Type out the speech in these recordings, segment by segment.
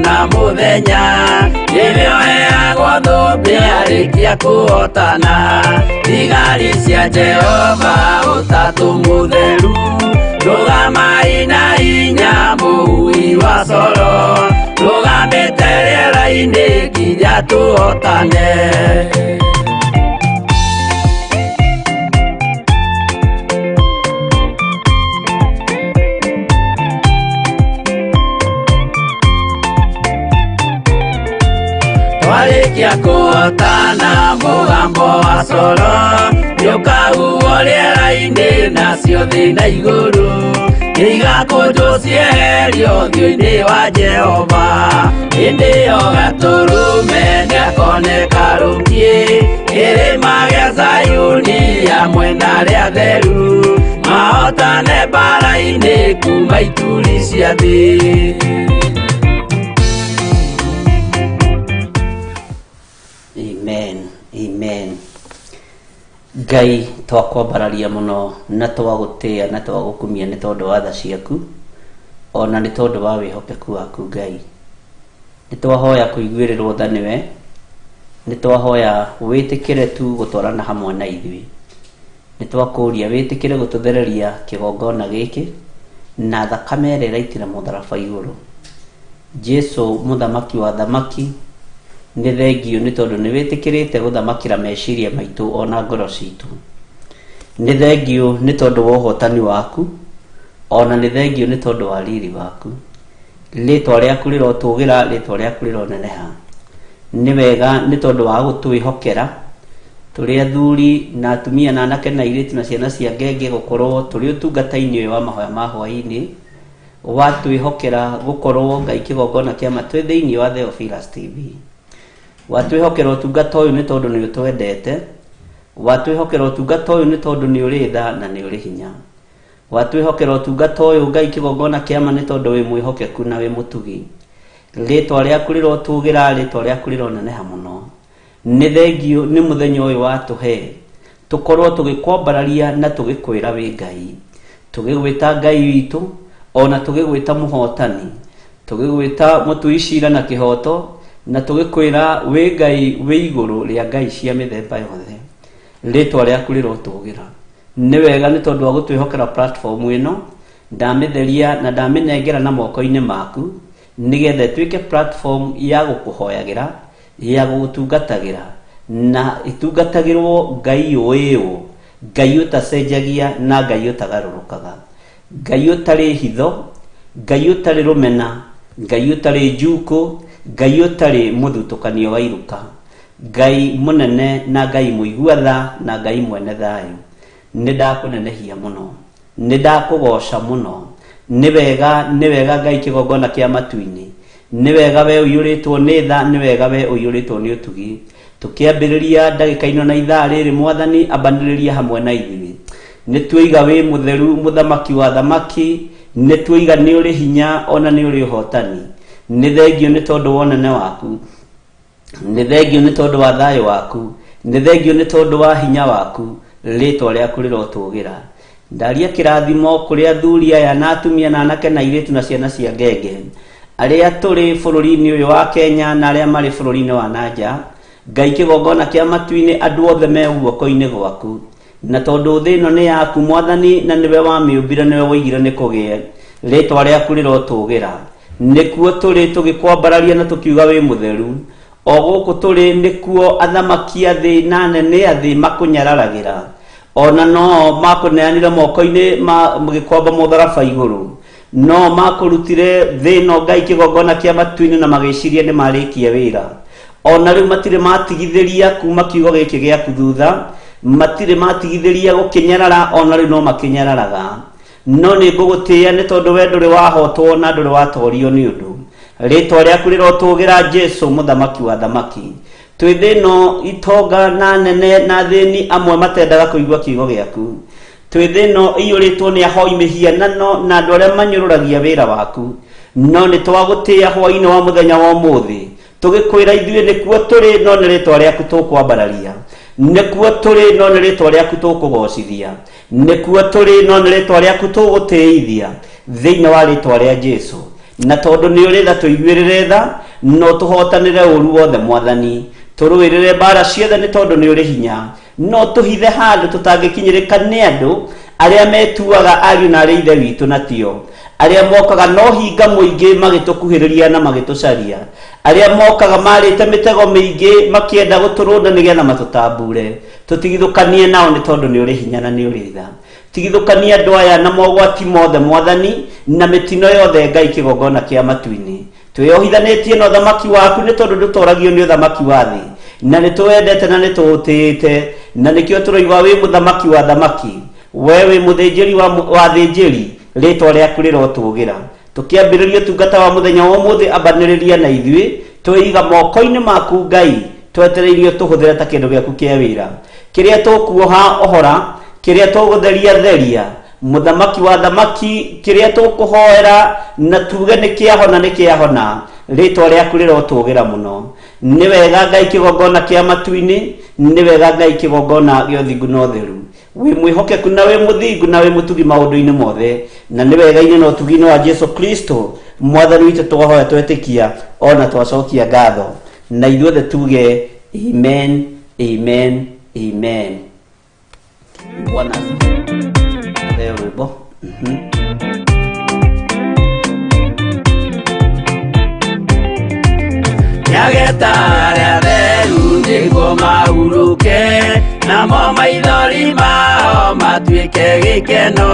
na mũthenya nĩwe ũheagwo thũmbĩ arĩkia kũhotana. Thigari cia Jehova ũtatũ mũtheru, rũgamai na hinya mũhui wa coro, rũgamĩte rĩera-inĩ nginya tũhotane. Twarĩkia kũhotana mũgambo wa coro nĩũkahuhwo rĩera-inĩ nacio thĩ na igũrũ nĩigakũnjwo cieherio ũthiũ-inĩ wa Jehova. Hĩndĩ ĩyo Gatũrũme nĩakoneka rũngiĩ kĩrĩma gĩa Zayuni hamwe na arĩa atheru mahotane mbara-inĩ kuma ituri cia thĩ. Amen, amen. Ngai twakwambararia mũno na twagũtĩa na twagũkumia nĩ tondũ wa tha ciaku ona nĩ tondũ wa wĩhokeku waku Ngai. Nĩ twahoya kũiguĩrĩrwo tha nĩwe, nĩ twahoya wĩtĩkĩre tu gũtwarana hamwe na ithuĩ. Nĩ twakũria wĩtĩkĩre gũtũthereria kĩgongona gĩkĩ na thakame ĩrĩa ĩraitĩra mũtharaba igũrũ. Jesu mũthamaki wa athamaki, nĩ thengiũ nĩ tondũ nĩ wĩtĩkĩrĩte gũthamakĩra meciria maitũ ona ngoro citũ. Nĩ thengiũ nĩ tondũ wa ũhotani waku, ona nĩ thengiũ nĩ tondũ wa riri waku. Rĩtwa rĩaku rĩrotũgĩra, rĩtwa rĩaku rĩroneneha. Nĩ wega nĩ tondũ wa gũtwĩhokera tũrĩ athuri na atumia na anake na airĩtu na ciana cia ngenge gũkorwo tũrĩ ũtungata-inĩ ũyũ wa mahoya ma hwaĩ-inĩ. Watwĩhokera gũkorwo Ngai kĩgongona kĩa ma twĩ thĩinĩ wa Theophilus TV. Watwĩhokera ũtungata ũyũ nĩ tondũ nĩ ũtwendete. Watwĩhokera ũtungata ũyũ nĩ tondũ nĩ ũrĩ tha na nĩ ũrĩ hinya. Watwĩhokera ũtungata ũyũ Ngai kĩgongona kĩa ma nĩ tondũ wĩ mwĩhokeku na wĩ mũtugi. Rĩtwa rĩaku rĩrotũgĩra, rĩtwa rĩaku rĩroneneha mũno. Nĩ thengiũ nĩ mũthenya ũyũ watũhe tũkorwo tũgĩkwambararia na tũgĩkwĩra wĩ Ngai. Tũgĩgwĩta Ngai witũ, ona tũgĩgwĩta mũhotani, tũgĩgwĩta mũtui cira na kĩhoto, na tũgĩkwĩra wĩ Ngai wĩ igũrũ rĩa ngai cia mĩthemba yothe. Rĩtwa rĩaku rĩrotũgĩra. Nĩ wega nĩ tondũ wa gũtwĩhokera platform ĩno, ndamĩtheria na ndamĩnengera na moko-inĩ maku, nĩgetha ĩtuĩke platform ya gũkũhoyagĩra, ya gũgũtungatagĩra, na ĩtungatagĩrwo Ngai ũĩ ũũ, Ngai ũtacenjagia na Ngai ũtagarũrũkaga, Ngai ũtarĩ hitho, Ngai ũtarĩ rũmena, Ngai ũtarĩ njukũ, Ngai ũtarĩ mũthutũkanio wa iruka. Ngai mũnene na Ngai mũigua tha na Ngai mwene thayũ. Nĩ ndakũnenehia mũno. Nĩ ndakũgooca mũno. Nĩ wega, nĩ wega Ngai kĩgongona kĩa matu-inĩ. Nĩ wega we ũiyũrĩtwo nĩ tha, nĩ wega we ũiyũrĩtwo nĩ ũtugi. Tũkĩambĩrĩria ndagĩka ino na ithaa rĩrĩ Mwathani, ambanĩrĩria hamwe na ithuĩ. Nĩ tuoiga wĩ mũtheru mũthamaki wa athamaki, nĩ tuoiga nĩ ũrĩ hinya ona nĩ ũrĩ ũhotani. Nĩ thengiũ nĩ tondũ wa ũnene waku. Nĩ thengiũ nĩ tondũ wa thayũ waku, nĩ thengiũ nĩ tondũ wa hinya waku, rĩtwa rĩaku rĩrotũgĩra. Ndaria kĩrathimo kũrĩ athuri aya na atumia na anake na airĩtu na ciana cia ngenge, arĩa tũrĩ bũrũri-inĩ ũyũ wa Kenya na arĩa marĩ bũrũri-inĩ wa na nja. Ngai kĩgongona kĩa matu-inĩ, andũ othe me guoko-inĩ gwaku. Na tondũ thĩ ĩno nĩ yaku Mwathani, na nĩwe wamĩũmbire, nĩwe woigire nĩ kũgĩe, rĩtwa rĩaku rĩrotũgĩra. Nĩkuo tũrĩ tũgĩkwambararia na tũkiuga wĩ mũtheru. O gũkũ tũrĩ nĩkuo athamaki a thĩ na anene a thĩ makũnyararagĩra. O na no-o maakũneanire moko-inĩ ma gĩkwamba mũtharaba igũrũ. No-o maakũrutire thĩ ĩno Ngai kĩgongona kĩa matu-inĩ na magĩciria nĩmarĩkia wĩra. O na rĩu matirĩ maatigithĩria kuuma kiugo gĩkĩ gĩaku thutha, matirĩ maatigithĩria gũkĩnyarara, o na rĩu no makĩnyararaga. No nĩ ngũgũtĩĩa nĩ tondũ we ndũrĩ wahootwo na ndũrĩ watoorio nĩ ũndũ. Rĩĩtwa rĩaku rĩrotũũgĩra, Jesũ, Mũthamaki wa athamaki. Twĩ thĩ ĩno itonga na anene na athĩni amwe matendaga kũigua kiugo gĩaku. Twĩ thĩ ĩno ĩiyũrĩtwo nĩ ahoi mĩhianano na andũ arĩa manyũrũragia wĩra waku. No nĩ twagũtĩĩa hwaĩ-inĩ wa mũthenya wa ũmũthĩ. Tũgĩkwĩra ithuĩ nĩkuo tũrĩ no nĩ rĩtwa rĩaku tũkwambararia. Nĩkuo tũrĩ no nĩ rĩtwa rĩaku tũkũgocithia. Nĩkuo tũrĩ no nĩ rĩtwa rĩaku tũgũtĩithia. Thĩinĩ wa rĩtwa rĩa Jesu. Na tondũ nĩ ũrĩ tha tũiguĩrĩre tha, no tũhotanĩre ũru wothe Mwathani. Tũrũĩrĩre mbara ciothe nĩ tondũ nĩ ũrĩ hinya. No tũhithe handũ tũtangĩkinyĩrĩka nĩ andũ arĩa metuaga ariũ na arĩ ithe witũ na tio, arĩa mokaga na ũhinga mũingĩ magĩtũkuhĩrĩria na magĩtũcaria, arĩa mokaga marĩte mĩtego mĩingĩ makĩenda gũtũrũnda nĩgetha matũtambure. Tũtigithũkanie nao nĩ tondũ nĩ ũrĩ hinya na nĩ ũrĩ tha. Tigithũkania andũ aya na mogwati mothe Mwathani, na mĩtino yothe Ngai kĩgongona kĩa matu-inĩ. Twĩyohithanĩtie na ũthamaki waku nĩ tondũ ndũtoragio nĩ ũthamaki wa thĩ, na nĩ tũwendete na nĩ tũũtĩĩte, na nĩkĩo tũroiga wĩ mũthamaki wa athamaki. Wee wĩ mũthĩnjĩri wa wa athĩnjĩri, rĩĩtwa rĩaku rĩrotũũgĩra. Tũkĩambĩrĩria ũtungata wa mũthenya wa ũmũthĩ ambanĩrĩria na ithuĩ, twĩiga moko-inĩ maku Ngai, twetereire ũtũhũthĩre ta kĩndũ gĩaku kĩa wĩra. Kĩrĩa tũkuoha ohora, kĩrĩa tũgũtheria theria, mũthamaki wa athamaki, kĩrĩa tũkũhoera na tuge nĩ kĩahona nĩ kĩahona, rĩtwa rĩaku rĩrotũgĩra mũno. Nĩ wega Ngai kĩgongona kĩa matu-inĩ, nĩ wega Ngai kĩgongona gĩa ũthingu na ũtheru. Wĩ mwĩhokeku na wĩ mũthingu na wĩ mũtugi maũndũ-inĩ mothe, na nĩ wega-inĩ na ũtugi-inĩ wa Jesu Kristo Mwathani witũ twahoya twetĩkia ona twacokia ngatho, na ithuothe tuge amen, amen, amen. Bwana asifiwe. Rwĩmbo. Nĩageta arĩa atheru nĩguo mahurũke, namo maithori mao matuĩke gĩkeno.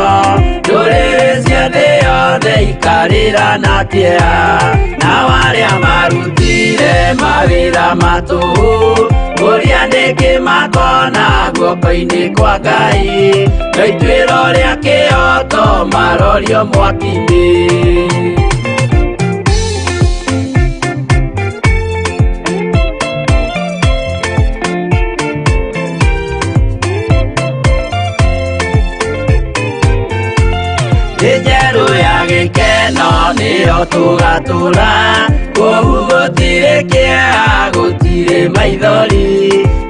Ndũrĩrĩ cia thĩ yothe ikarĩra na kĩeha, nao arĩa marutire mawĩra ma tũhũ, ũrĩa nĩkĩ makona guoko-inĩ kwa Ngai, no ituĩro rĩa kĩoto marorio mwaki-inĩ. Thĩ njerũ ya gĩkeno nĩyo tũgatũra, kũu gũtirĩ kĩeha, gũtirĩ maithori,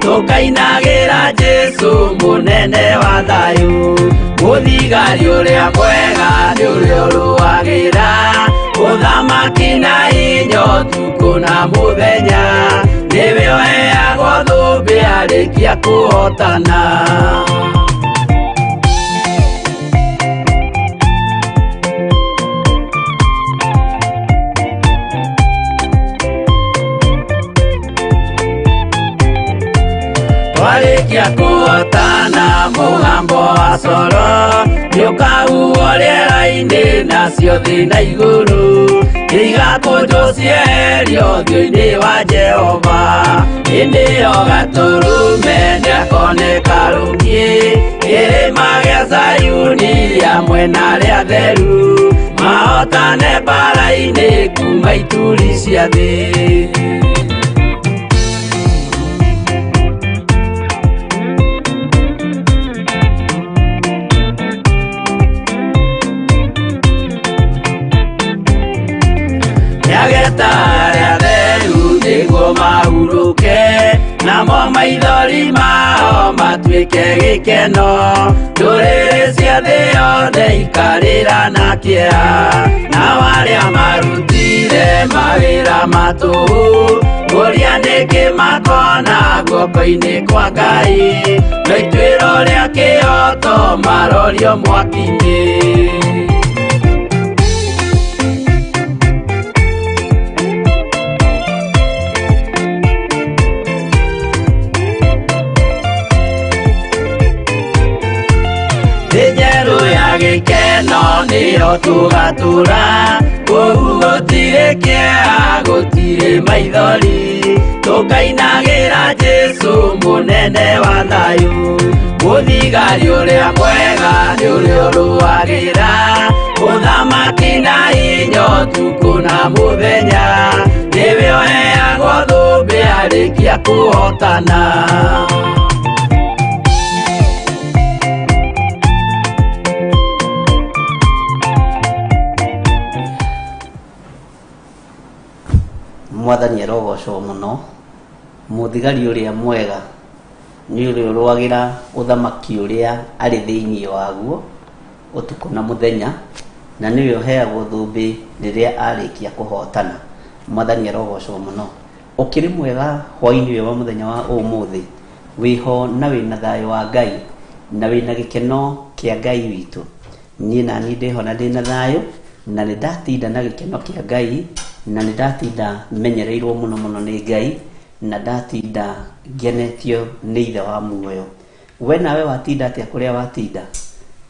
tũkainagĩra Jesũ mũnene wa thayũ. Mũthigari ũrĩa mwega nĩ ũrĩa ũrũagĩra ũthamaki na hinya ũtukũ na mũthenya, nĩwe ũheagwo thũmbĩ arĩkia kũhotana. Twarĩkia kũhotana mũgambo wa coro nĩũkahuhwo rĩera-inĩ nacio thĩ na igũrũ igakũnjwo cieherio ũthiũ-inĩ wa Jehova. Hĩndĩ ĩyo Gatũrũme nĩakoneka rũgiĩ kĩrĩma gĩa Zayuni hamwe na arĩa atheru mahotane mbara-inĩ kuma ituri cia thĩ. Nĩageta arĩa atheru nĩguo mahurũke, namo maithori mao matuĩke gĩkeno. Ndũrĩrĩ cia thĩ yothe ikarĩra na kĩeha, nao arĩa marutire mawĩra ma tũhũ, ũrĩa nĩkĩ makona guoko-inĩ kwa Ngai, no ituĩro rĩa kĩoto marorio mwaki-inĩ. Thĩ njerũ ya gĩkeno nĩyo tũgatũra, kũu gũtirĩ kĩeha, gũtirĩ maithori, tũkainagĩra Jesũ mũnene wa thayũ. Mũthigari ũrĩa mwega nĩ ũrĩa ũrũagĩra ũthamaki na hinya ũtukũ na mũthenya, nĩwe ũheagwo thũmbĩ arĩkia kũhotana. Mwathani arogocwo mũno. Mũthigari ũrĩa mwega nĩ ũrĩa ũrũagĩra ũthamaki ũrĩa arĩ thĩinĩ waguo ũtukũ na mũthenya. Na nĩwe ũheagwo thũmbĩ rĩrĩa arĩkia kũhotana. Mwathani arogocwo mũno. Ũkĩrĩ mwega hwaĩ-inĩ ũyũ wa mũthenya wa ũmũthĩ, wĩho na wĩna thayũ wa Ngai, na wĩna gĩkeno kĩa Ngai witũ. Niĩ naniĩ ndĩho na ndĩna thayũ, na nĩ ndatinda na gĩkeno kĩa Ngai, na nĩ ndatinda menyereirwo mũno mũno nĩ Ngai, na ndatinda ngenetio nĩ Ithe wa muoyo. We nawe watinda atĩa kũrĩa watinda?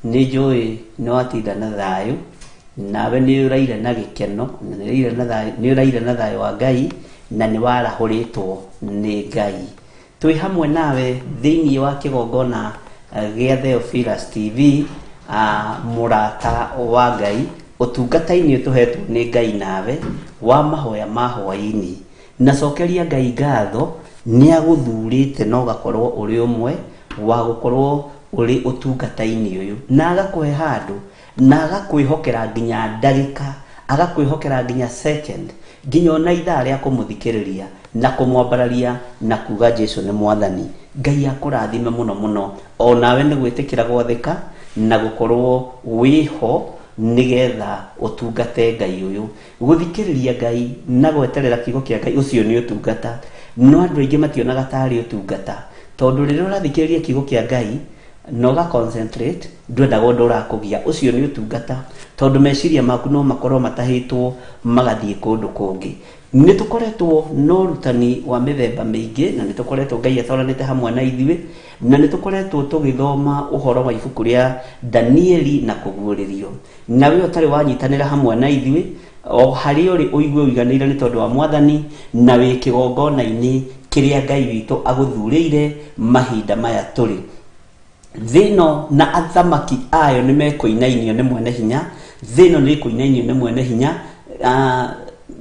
Nĩ njũĩ nĩ watinda na thayũ, nawe nĩ ũraire na gĩkeno, na nĩ ũraire na thayũ, nĩ ũraire na thayũ wa Ngai, na nĩ warahũrĩtwo nĩ Ngai. Twĩ hamwe nawe thĩinĩ wa kĩgongona gĩa Theophilus TV, mũrata wa Ngai, ũtungata-inĩ ũtũhetwo nĩ Ngai nawe wa mahoya ma hwaĩ-inĩ. Na cokeria Ngai ngatho nĩ agũthurĩte na ũgakorwo ũrĩ ũmwe wa gũkorwo ũrĩ ũtungata-inĩ ũyũ, na agakũhe handũ, na agakwĩhokera nginya ndagĩka, agakwĩhokera nginya second, nginya ona ithaa rĩa kũmũthikĩrĩria na kũmwambararia na kuga Jesu nĩ Mwathani. Ngai akũrathime mũno mũno, o nawe nĩ gwĩtĩkĩra gwathĩka na gũkorwo wĩho nĩgetha ũtungate Ngai ũyũ. Gũthikĩrĩria Ngai na gweterera kiugo kĩa Ngai ũcio nĩ ũtungata. No andũ aingĩ mationaga tarĩ ũtungata, tondũ rĩrĩa ũrathikĩrĩria kiugo kĩa Ngai na ũga concentrate, ndwendaga ũndũ ũrakũgia. Ũcio nĩ ũtungata, tondũ meciria maku no makorwo matahĩtwo magathiĩ kũndũ kũngĩ. Nĩ tũkoretwo na ũrutani wa mĩthemba mĩingĩ, na nĩ tũkoretwo Ngai atwaranĩte hamwe na ithuĩ, na nĩ tũkoretwo tũgĩthoma ũhoro wa ibuku rĩa Danieli na Kũguũrĩrio. Nawe ũtarĩ wanyitanĩra hamwe na ithuĩ, o harĩa ũrĩ ũigue ũiganĩire nĩ tondũ wa Mwathani, na wĩ kĩgongona-inĩ kĩrĩa Ngai witũ agũthurĩire mahinda maya tũrĩ. Thĩ ĩno na athamaki ayo nĩ mekũinainio nĩ mwene hinya, thĩ ĩno nĩ ĩkũinainio nĩ mwene hinya,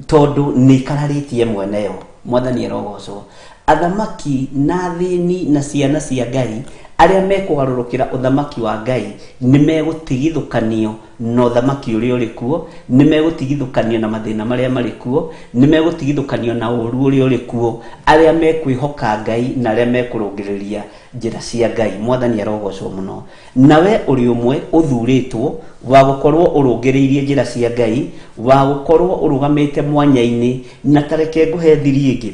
tondũ nĩ ĩkararĩtie mwene yo. Mwathani arogocwo. Athamaki na athĩni na ciana cia Ngai arĩa mekũgarũrũkĩra ũthamaki wa Ngai nĩ megũtigithũkanio na ũthamaki ũrĩa ũrĩ kuo, nĩ megũtigithũkanio na mathĩna marĩa marĩ kuo, nĩ megũtigithũkanio na ũũru ũrĩa ũrĩ kuo, arĩa mekwĩhoka Ngai na arĩa mekũrũngĩrĩria njĩra cia Ngai. Mwathani arogocwo mũno. Nawe ũrĩ ũmwe ũthuurĩtwo wa gũkorũo ũrũngĩrĩirie njĩra cia Ngai, wa gũkorũo ũrũgamĩte mwanya-inĩ, na ta reke ngũhe thiri ĩngĩ,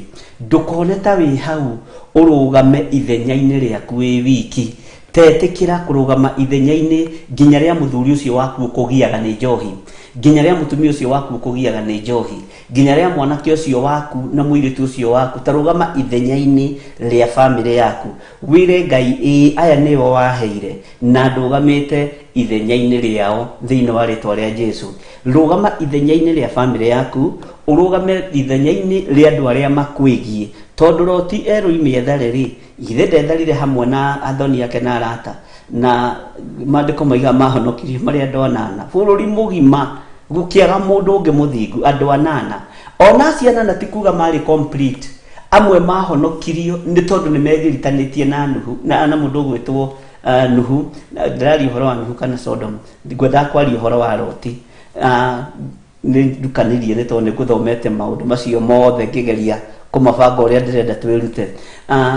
ndũkone ta wĩ hau ũrũgame ithenya-inĩ rĩaku wĩ wiki. Tetĩkĩra kũrũgama ithenya-inĩ nginya rĩa mũthuri ũcio waku ũkũgiaga nĩ njohi, nginya rĩa mũtumia ũcio waku ũkũgiaga nĩ njohi, nginya rĩa mwanake ũcio waku na mũirĩtu ũcio waku. Ta rũgama ithenya-inĩ rĩa famĩlĩ yaku. Wĩre Ngai, ĩĩ, aya nĩo waheire, na ndũgamĩte ithenya-inĩ rĩao thĩinĩ wa rĩtwa rĩa Jesu. Rũgama ithenya-inĩ rĩa famĩlĩ yaku, ũrũgame ithenya-inĩ rĩa andũ arĩa makwĩgiĩ. Tondũ Loti erwo oime ethare-rĩ, githĩ ndetharire hamwe na athoni ake na arata? Na maandĩko maigaga mahonokirio marĩ andũ anana. Bũrũri mũgima gũkĩaga mũndũ ũngĩ mũthingu, andũ anana. Ona acio anana ti kuga marĩ complete. Amwe mahonokirio nĩ tondũ nĩ megiritanĩtie na Nuhu, na mũndũ ũgwĩtwo Nuhu. Ndĩraria ũhoro wa Nuhu kana Sodom, ngwendaga kwaria ũhoro wa Loti. Nĩ ndukanirie nĩ tondũ nĩ ngũthomete maũndũ macio mothe ngĩgeria kũmabanga ũrĩa ndĩrenda twĩrute.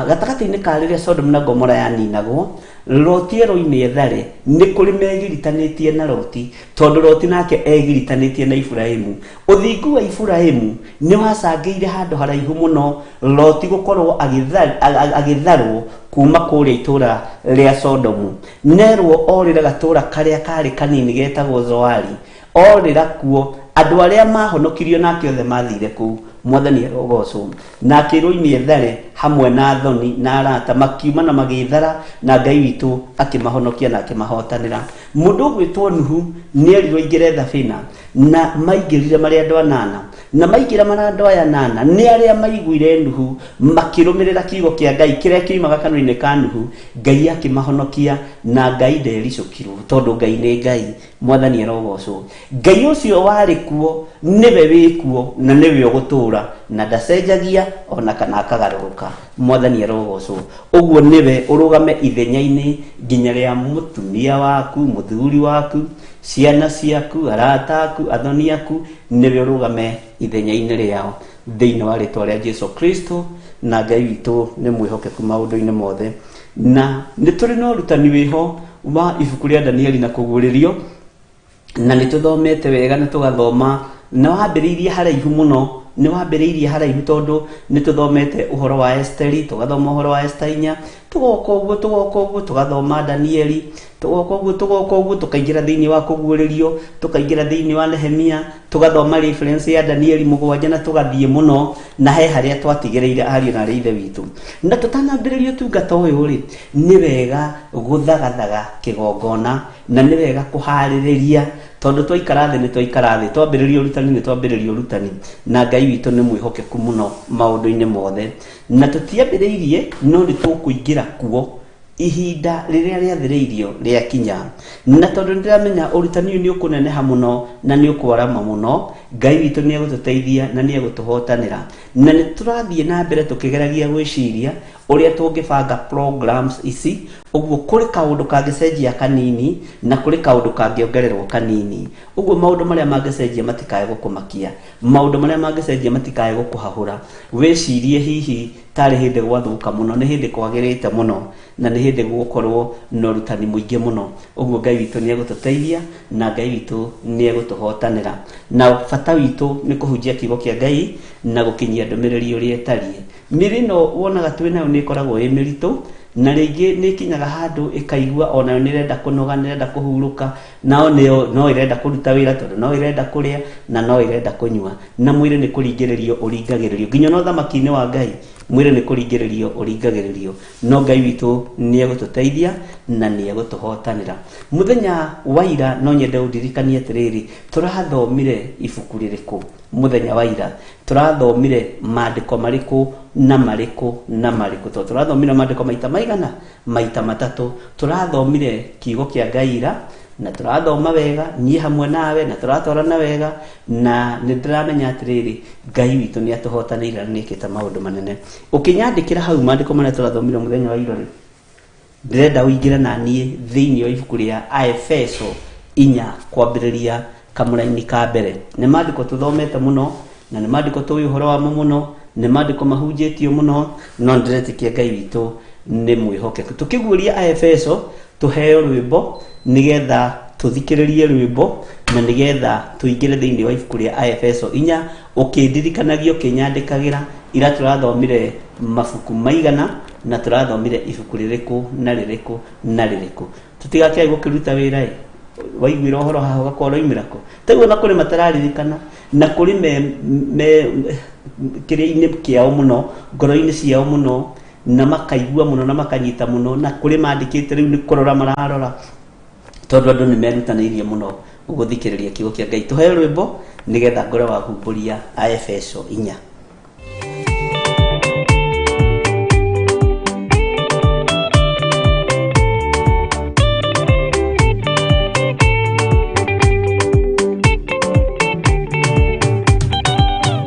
Gatagatĩ-inĩ ka rĩrĩa Sodom na Gomora yaninagwo, Loti eroime ethare, nĩ kũrĩ megiritanĩtie na Loti, tondũ Loti nake egiritanĩtie na Iburahimu. Ũthingu wa Iburahimu nĩ wacangĩire handũ haraihu mũno Loti gũkorwo agĩtharwo kuma kũrĩa itũra rĩa Sodomu. Nerwo orĩre gatũra karĩa karĩ kanini getagwo Zoari. Orĩra kuo, andũ arĩa mahonokirio nake othe mathire kũu. Mwathani arogocwo. Na akĩrwo oime ethare hamwe na athoni na arata, makiuma na magĩthara, na Ngai witũ akĩmahonokia na akĩmahotanĩra. Mũndũ ũgwĩtwo Nuhu nĩerirwo aingĩre thabina, na maingĩrire marĩ andũ anana. Na maingĩra marĩ andũ aya anana, nĩ arĩa maiguire Nuhu, makĩrũmĩrĩra kiugo kĩa Ngai kĩrĩa kĩoimaga kanua-inĩ ka Nuhu, Ngai akĩmahonokia, na Ngai ndericũkirwo, tondũ Ngai nĩ Ngai. Mwathani arogocwo. Ngai ũcio warĩ kuo nĩwe wĩ kuo na nĩwe ũgũtũũra, na ndacenjagia ona kana akagarũrũka. Mwathani arogocwo. Ũguo nĩwe ũrũgame ithenya-inĩ nginya rĩa mũtumia waku, mũthuri waku, ciana ciaku, arata aku, athoni aku, nĩwe ũrũgame ithenya-inĩ rĩao thĩinĩ wa rĩtwa rĩa Jesu Kristo. Na Ngai witũ nĩ mwĩhokeku maũndũ-inĩ mothe. Na nĩ tũrĩ na ũrutani wĩho wa ibuku rĩa Danieli na Kũguũrĩrio. Na nĩ tũthomete wega na tũgathoma, na wambĩrĩirie haraihu mũno, nĩ wambĩrĩirie haraihu tondũ nĩ tũthomete ũhoro wa Esteri, tũgathoma ũhoro wa Esta inya, tũgoka ũguo, tũgoka ũguo, tũgathoma Danieli, tũgoka ũguo, tũgoka ũguo, tũkaingĩra thĩinĩ wa kũguũrĩrio, tũkaingĩra thĩinĩ wa Nehemia, tũgathoma reference ya Danieli 7, na tũgathiĩ mũno, na he harĩa twatigĩrĩire ariũ na arĩ ithe witũ. Na tũtanambĩrĩria ũtungata ũyũ rĩ, nĩ wega gũthagathaga kĩgongona, na nĩ wega kũharĩrĩria, tondũ twaikara thĩ nĩ twaikara thĩ, twambĩrĩria ũrutani nĩ twambĩrĩria ũrutani, na Ngai witũ nĩ mwĩhokeku mũno maũndũ-inĩ mothe. Na tũtiambĩrĩirie, no nĩ tũkũingĩra kuo ihinda rĩrĩa rĩathĩrĩirio rĩakinya. Na tondũ nĩndĩramenya ũrutani ũyũ nĩ ũkũneneha mũno na nĩ ũkwarama mũno, Ngai witũ nĩ egũtũteithia na nĩ egũtũhotanĩra. Na nĩ tũrathiĩ na mbere tũkĩgeragia gwĩciria ũrĩa tũngĩbanga programs ici, ũguo kũrĩ kaũndũ kangĩcenjia kanini na kũrĩ kaũndũ kangĩongererwo kanini. Ũguo maũndũ marĩa mangĩcenjia matikae gũkũmakia, maũndũ marĩa mangĩcenjia matikae gũkũhahũra. Wĩcirie hihi tarĩ hĩndĩ gwathũka mũno, nĩ hĩndĩ kwagĩrĩte mũno, na nĩ hĩndĩ gũgũkorwo na ũrutani mũingĩ mũno. Ũguo Ngai witũ nĩ egũtũteithia na Ngai witũ nĩ egũtũhotanĩra. Na bata witũ nĩ kũhunjia kiugo kĩa Ngai na gũkinyia ndũmĩrĩri ũrĩa ĩtariĩ. Mĩrĩ ĩno wonaga twĩ nayo nĩ ĩkoragwo ĩ mĩritũ, na rĩngĩ nĩ ĩkinyaga handũ ĩkaigua onayo nĩ ĩrenda kũnoga, nĩ ĩrenda kũhurũka, nao nĩyo no ĩrenda kũruta wĩra tondũ no ĩrenda kũrĩa na no ĩrenda kũnyua. Na mwĩrĩ nĩ kũringĩrĩrio ũringagĩrĩrio, nginya ona ũthamaki-inĩ wa Ngai mwĩrĩ nĩ kũringĩrĩrio ũringagĩrĩrio, no Ngai witũ nĩ egũtũteithia na nĩ egũtũhotanĩra. Mũthenya wa ira no nyende ũndirikanie atĩrĩrĩ, tũrathomire ibuku rĩrĩkũ mũthenya wa ira? Tũrathomire maandĩko marĩkũ na marĩkũ na marĩkũ? Tondũ tũrathomire maandĩko maita maigana? Maita matatũ. Tũrathomire kiugo kĩa Ngai ira, na tũrathoma wega niĩ hamwe nawe, na tũratwarana wega, na nĩ ndĩramenya atĩrĩrĩ, Ngai witũ nĩ atũhotanĩire na nĩ ekĩte maũndũ manene. Ũkĩnyandĩkĩra hau maandĩko marĩa tũrathomire mũthenya wa ira rĩ, ndĩrenda ũingĩre na niĩ thĩinĩ wa ibuku rĩa Aefeso 4 kwambĩrĩria kamũraini ka mbere. Nĩ maandĩko tũthomete mũno, na nĩ maandĩko tũĩ ũhoro wamo mũno, nĩ maandĩko mahunjĩtio mũno, no ndĩretĩkia Ngai witũ nĩ mwĩhokeku. Tũkĩguũria Aefeso, tũheo rwĩmbo nĩgetha tũthikĩrĩrie rwĩmbo na nĩgetha tũingĩre thĩinĩ wa ibuku rĩa Aefeso 4. Ũkĩndirikanagia, ũkĩnyandĩkagĩra ira tũrathomire mabuku maigana na tũrathomire ibuku rĩrĩkũ na rĩrĩkũ na rĩrĩkũ. Tũtigakĩage gũkĩruta wĩra ĩ, waiguĩra ũhoro haha ũgakorwo ũraumĩra kũ. Taguo na kũrĩ matararirikana, na kũrĩ me kĩrĩa-inĩ kĩao mũno, ngoro-inĩ ciao mũno, na makaigua mũno na makanyita mũno, na kũrĩ mandĩkĩte rĩu nĩ kũrora mararora, tondũ andũ nĩ merutanĩirie mũno gũthikĩrĩria kiugo kĩa Ngai. Tũheo rwĩmbo nĩgetha ngore wahumbũria Aefeso 4.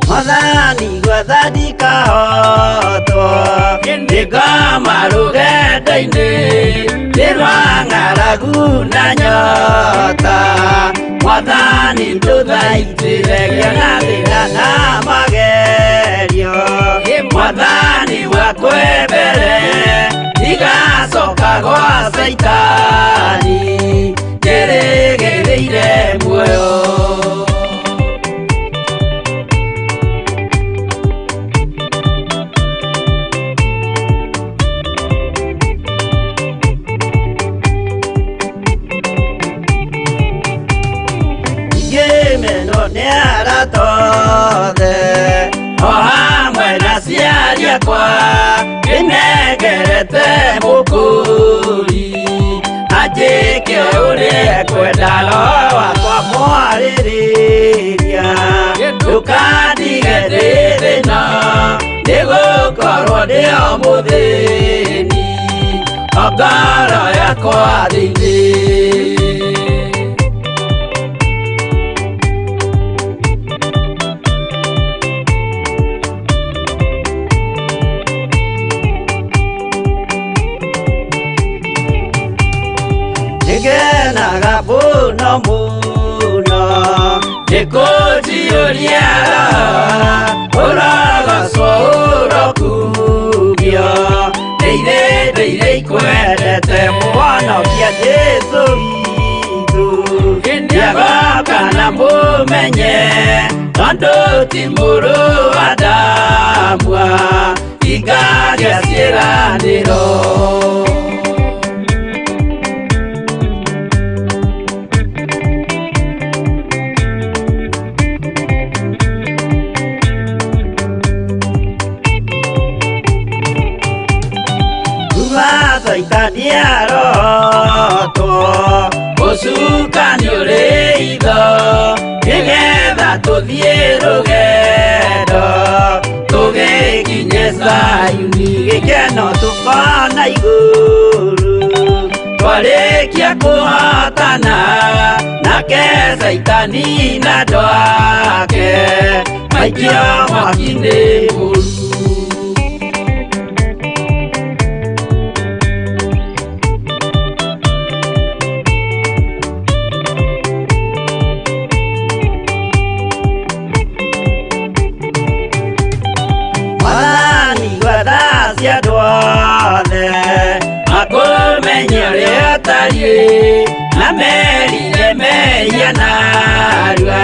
Mwathani gwetha ndikahotwo, ndĩngoma rũgendo-inĩ, nĩ rwa ng'aragu na nyota. Mwathani ndũthaitĩre ngĩona thĩna na magerio, Mwathani wakwe mbere, ndigacoka gwa Caitani, njĩrĩgĩrĩire muoyo. Ngĩmenwo nĩ arata othe, o hamwe na aciari akwa, ndĩnengerete mũkũri, anjĩke ũrĩa ekwenda, roho wakwa mwarĩrĩria, ndũkandige ndĩ thĩna, nĩgũkorwo ndĩ o mũthĩni, o ngoro yakwa thĩinĩ. Nĩngenaga mũno mũno nĩ kũnjiyũria ũrogocwo ũrokumio, ndĩire ndĩire ikwendete mũhonokia Jesũ witũ, nĩagocwo. Mamenye tondũ ti mũrũ wa Adamu hingagia ciĩranĩro. Kuma Caitani arotwo ũcukani ũrĩ itho nĩgetha tũthiĩ rũgendo tũgĩkinye Zayuni gĩkeno tũkona igũrũ twarĩkia kũhotana nake Caitani na andũ ake maikio mwaki-inĩ mũru. Mwathani gwetha cia andũ othe makũmenye ũrĩa ũtariĩ na merire mehia narua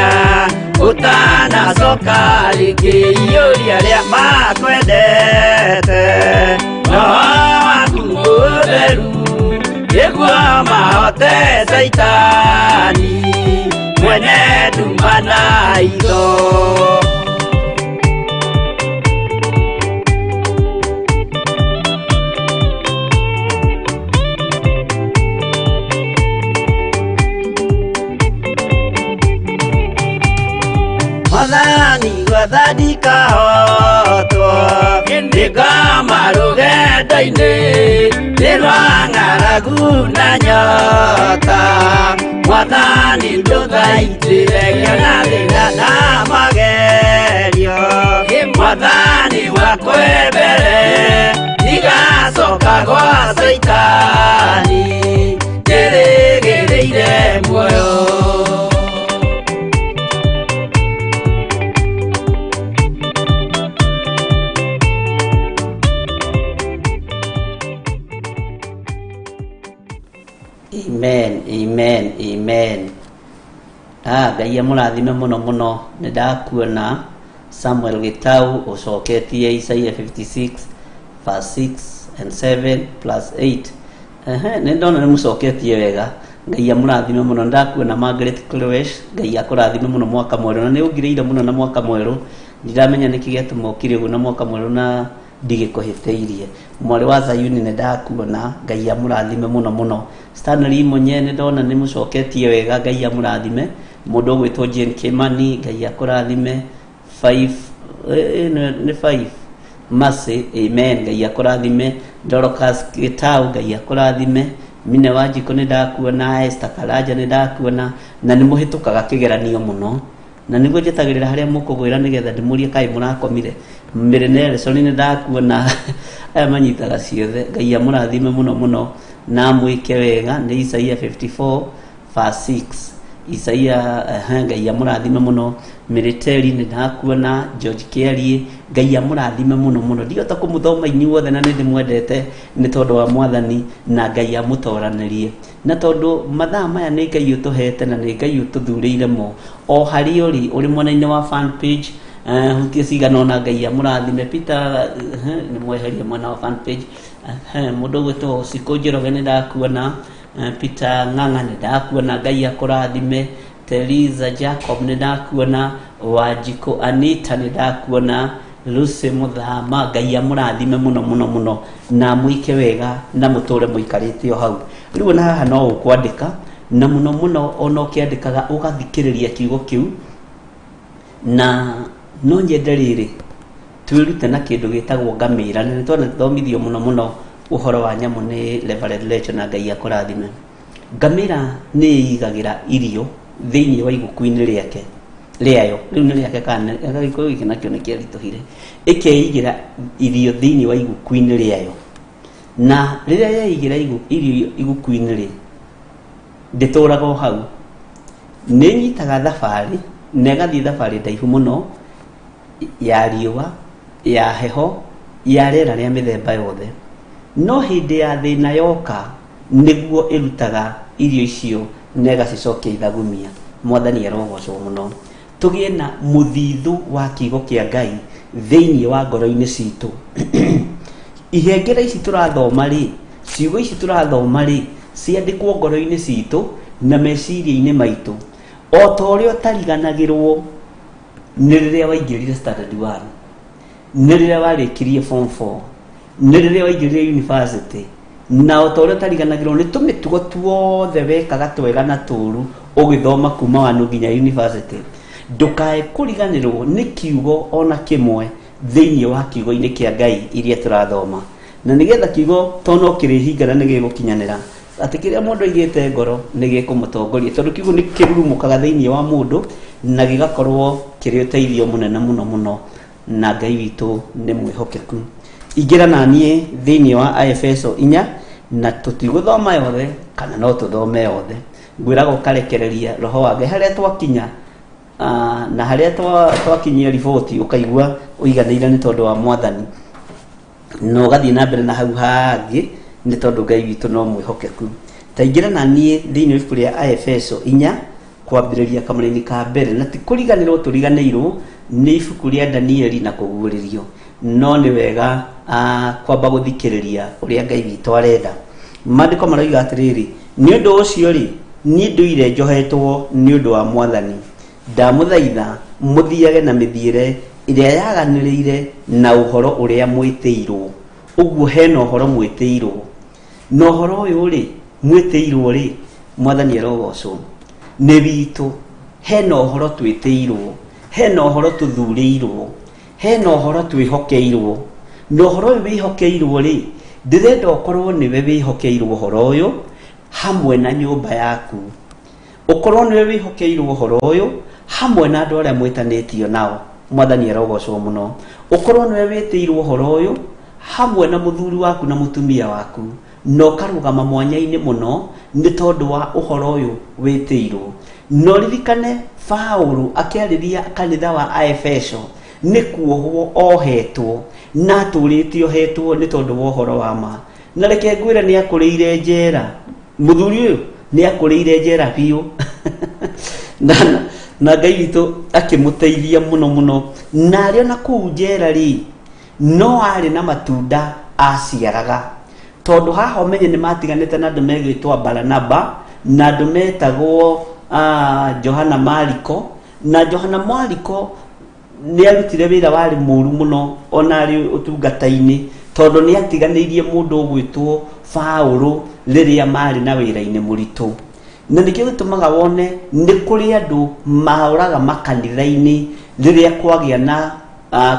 ũtanacoka rĩngĩ iyũria arĩa makwendete roho waku mũtheru nĩguo mahote Caitani mwene nduma na itho. Mwathani gwetha ndikahotwo nĩngoma rũgendo-inĩ nĩ rwa ng'aragu na nyota Mwathani ndũthaitĩre ngĩona thĩna na magerio Mwathani wakwe mbere ndigacoka gwa Caitani njĩrĩgĩrĩire muoyo. Amen, amen, amen. Ngai amũrathime mũno mũno. Nĩ ndakuona Samuel Gĩtau ũcoketie Isaiah 56 verse 6 and 7 plus 8. Ehe, nĩ ndona nĩ mũcoketie wega. Ngai amũrathime mũno. Nĩ ndakuona Margaret Cloesh, Ngai akũrathime mũno mwaka mwerũ. Na nĩ ũngirĩire mũno na mwaka mwerũ. Ndiramenya nĩkĩ gĩatũma ũkire ũguo na mwaka mwerũ na ndigĩkũhĩtĩirie. Mwarĩ wa Zayuni nĩ ndakuona, Ngai amũrathime mũno mũno. Stanley Munye nĩ ndona nĩ mũcoketie wega, Ngai amũrathime. Mũndũ ũgwĩtwo Jane Kimani, Ngai akũrathime. 5 nĩ 5 Mercy, amen, Ngai akũrathime. Dorcas Gĩtau, Ngai akũrathime. Mine Wanjikũ nĩ ndakuona, Esther Karanja nĩ ndakuona, na nĩ mũhĩtũkaga kĩgeranio mũno. Na nĩguo njetagĩrĩra harĩa mũkũgwĩra nĩgetha ndĩmũrie kaĩ mũrakomire. Mary Nelson nĩ ndakuona, aya manyitaga ciothe. Ngai amũrathime mũno mũno na amwĩke wega. Nĩ Isaiah 54 verse 6. Isaiah, Ngai amũrathime mũno. Military nĩ ndakuona, George Kĩarie, Ngai amũrathime mũno mũno. Ndihota kũmũthoma inyuothe na nĩ ndĩmwendete nĩ tondũ wa Mwathani, na Ngai amũtoranĩrie. Na tondũ mathaa maya nĩ Ngai ũtũhete na nĩ Ngai ũtũthurĩire mo. O harĩa ũrĩ, ũrĩ mwena-inĩ wa fan page, hutia cigana ũna, Ngai amũrathime. Peter, nĩ mweherie mwena wa fan page. Mũndũ ũgwĩtwo Cikũ Njoroge nĩ ndakuona. Peter Ng'ang'a nĩ ndakuona, Ngai akũrathime. Teresa Jacob nĩ ndakuona. Wanjikũ Anita nĩ ndakuona. Lucy Muthama, Ngai amũrathime mũno mũno mũno na amwĩke wega na mũtũre mũikarĩte o hau. Rĩu ona haha no ũkwandĩka, na mũno mũno ona ũkĩandĩkaga ũgathikĩrĩria kiugo kĩu. Na no nyende rĩrĩ twĩrute na kĩndũ gĩtagwo ngamĩra, na nĩ twanathomithio mũno mũno ũhoro wa nyamũ nĩ Reverend Rachel, na Ngai akũrathime. Ngamĩra nĩ ĩigagĩra irio thĩinĩ wa iguku-inĩ rĩake rĩayo, rĩu nĩ rĩake kana gĩkũyũ gĩkĩ nakĩo nĩ kĩaritũhire, ĩkeigĩra irio thĩinĩ wa iguku-inĩ rĩayo. Na rĩrĩa yeigĩra irio iguku-inĩ rĩ, ndĩtũraga o hau, nĩ ĩnyitaga thabarĩ na ĩgathiĩ thabarĩ ndaihu mũno ya riũa, ya heho, ya rĩera rĩa mĩthemba yothe. No hĩndĩ ya thĩna yoka nĩguo ĩrutaga irio icio na ĩgacicokia ithagumia. Mwathani arogocwo mũno. Tũgĩe na mũthithũ wa kiugo kĩa Ngai thĩinĩ wa ngoro-inĩ citũ. Ihengere ici tũrathoma rĩ, ciugo ici tũrathoma rĩ, ciandĩkwo ngoro-inĩ citũ na meciria-inĩ maitũ. O ta ũrĩa ũtariganagĩrwo nĩ rĩrĩa waingĩrire standard one, nĩ rĩrĩa warĩkirie form four, nĩ rĩrĩa waingĩrire university, na o ta ũrĩa ũtariganagĩrwo nĩ tũmĩtugo tuothe wekaga twega na tũru ũgĩthoma kuma wanu nginya university, ndũkae kũriganĩrwo nĩ kiugo ona kĩmwe thĩinĩ wa kiugo-inĩ kĩa Ngai iria tũrathoma. Na nĩgetha kiugo to no kĩrĩhingana nĩ gĩgũkinyanĩra, atĩ kĩrĩa mũndũ aigĩte ngoro nĩ gĩkũmũtongoria, tondũ kiugo nĩ kĩrurumũkaga thĩinĩ wa mũndũ na gĩgakorwo kĩrĩ ũteithio mũnene mũno mũno, na Ngai witũ nĩ mwĩhokeku. Ingĩra na niĩ thĩinĩ wa Aefeso 4, na tũtigũthoma yothe, kana no tũthome yothe. Ngwĩraga ũkarekereria roho wa Ngai harĩa twakinya, na harĩa twakinyia riboti ũkaigua ũiganĩire nĩ tondũ wa Mwathani, na ũgathiĩ na mbere na hau hangĩ nĩ tondũ Ngai witũ no mwĩhokeku. Ta ingĩra na niĩ thĩinĩ wa ibuku rĩa Aefeso 4 kwambĩrĩria kamũraini ka mbere, na ti kũriganĩrwo tũriganĩirwo nĩ ibuku rĩa Danieli na kũguũrĩrio, no nĩ wega kwamba gũthikĩrĩria ũrĩa Ngai witũ arenda. Maandĩko maroiga atĩrĩrĩ, nĩ ũndũ ũcio rĩ, niĩ ndũire njohetwo nĩ ũndũ wa Mwathani, ndamũthaitha mũthiage na mĩthiĩre ĩrĩa yaganĩrĩire na ũhoro ũrĩa mwĩtĩirwo. Ũguo hena ũhoro mwĩtĩirwo, na ũhoro ũyũ rĩ mwĩtĩirwo rĩ, Mwathani arogocwo, nĩ witũ. Hena ũhoro twĩtĩirwo, hena ũhoro tũthurĩirwo, hena ũhoro twĩhokeirwo, na ũhoro ũyũ wĩhokeirwo rĩ, ndĩrenda ũkorwo nĩwe wĩhokeirwo ũhoro ũyũ hamwe na nyũmba yaku, ũkorwo nĩwe wĩhokeirwo ũhoro ũyũ hamwe na andũ arĩa mwĩtanĩtio nao. Mwathani arogocwo mũno. Ũkorwo nĩwe wĩtĩirwo ũhoro ũyũ hamwe na mũthuri waku na mũtumia waku, na ũkarũgama mwanya-inĩ mũno nĩ tondũ wa ũhoro ũyũ wĩtĩirwo. Na ũririkane Paũlũ akĩarĩria kanitha wa Aefeso nĩ kuohwo ohetwo, na atũrĩte ohetwo nĩ tondũ wa ũhoro wa ma. Na reke ngwĩre nĩ akũrĩire njera. Mũthuri ũyũ nĩ akũrĩire njera biũ. Na Ngai witũ akĩmũteithia mũno mũno. Na arĩ ona kũu njera rĩ, no arĩ na matunda aciaraga. Tondũ haha ũmenye nĩ matiganĩte na andũ megwĩtwo Baranaba, na andũ metagwo Johana Mariko. Na Johana Mariko nĩ arutire wĩra warĩ mũru mũno ona arĩ ũtungata-inĩ, tondũ nĩ atiganĩirie mũndũ ũgwĩtwo Paũlũ rĩrĩa marĩ na wĩra-inĩ mũritũ. Na nĩkĩo gĩtũmaga wone nĩ kũrĩ andũ maũraga makanitha-inĩ rĩrĩa kwagĩa na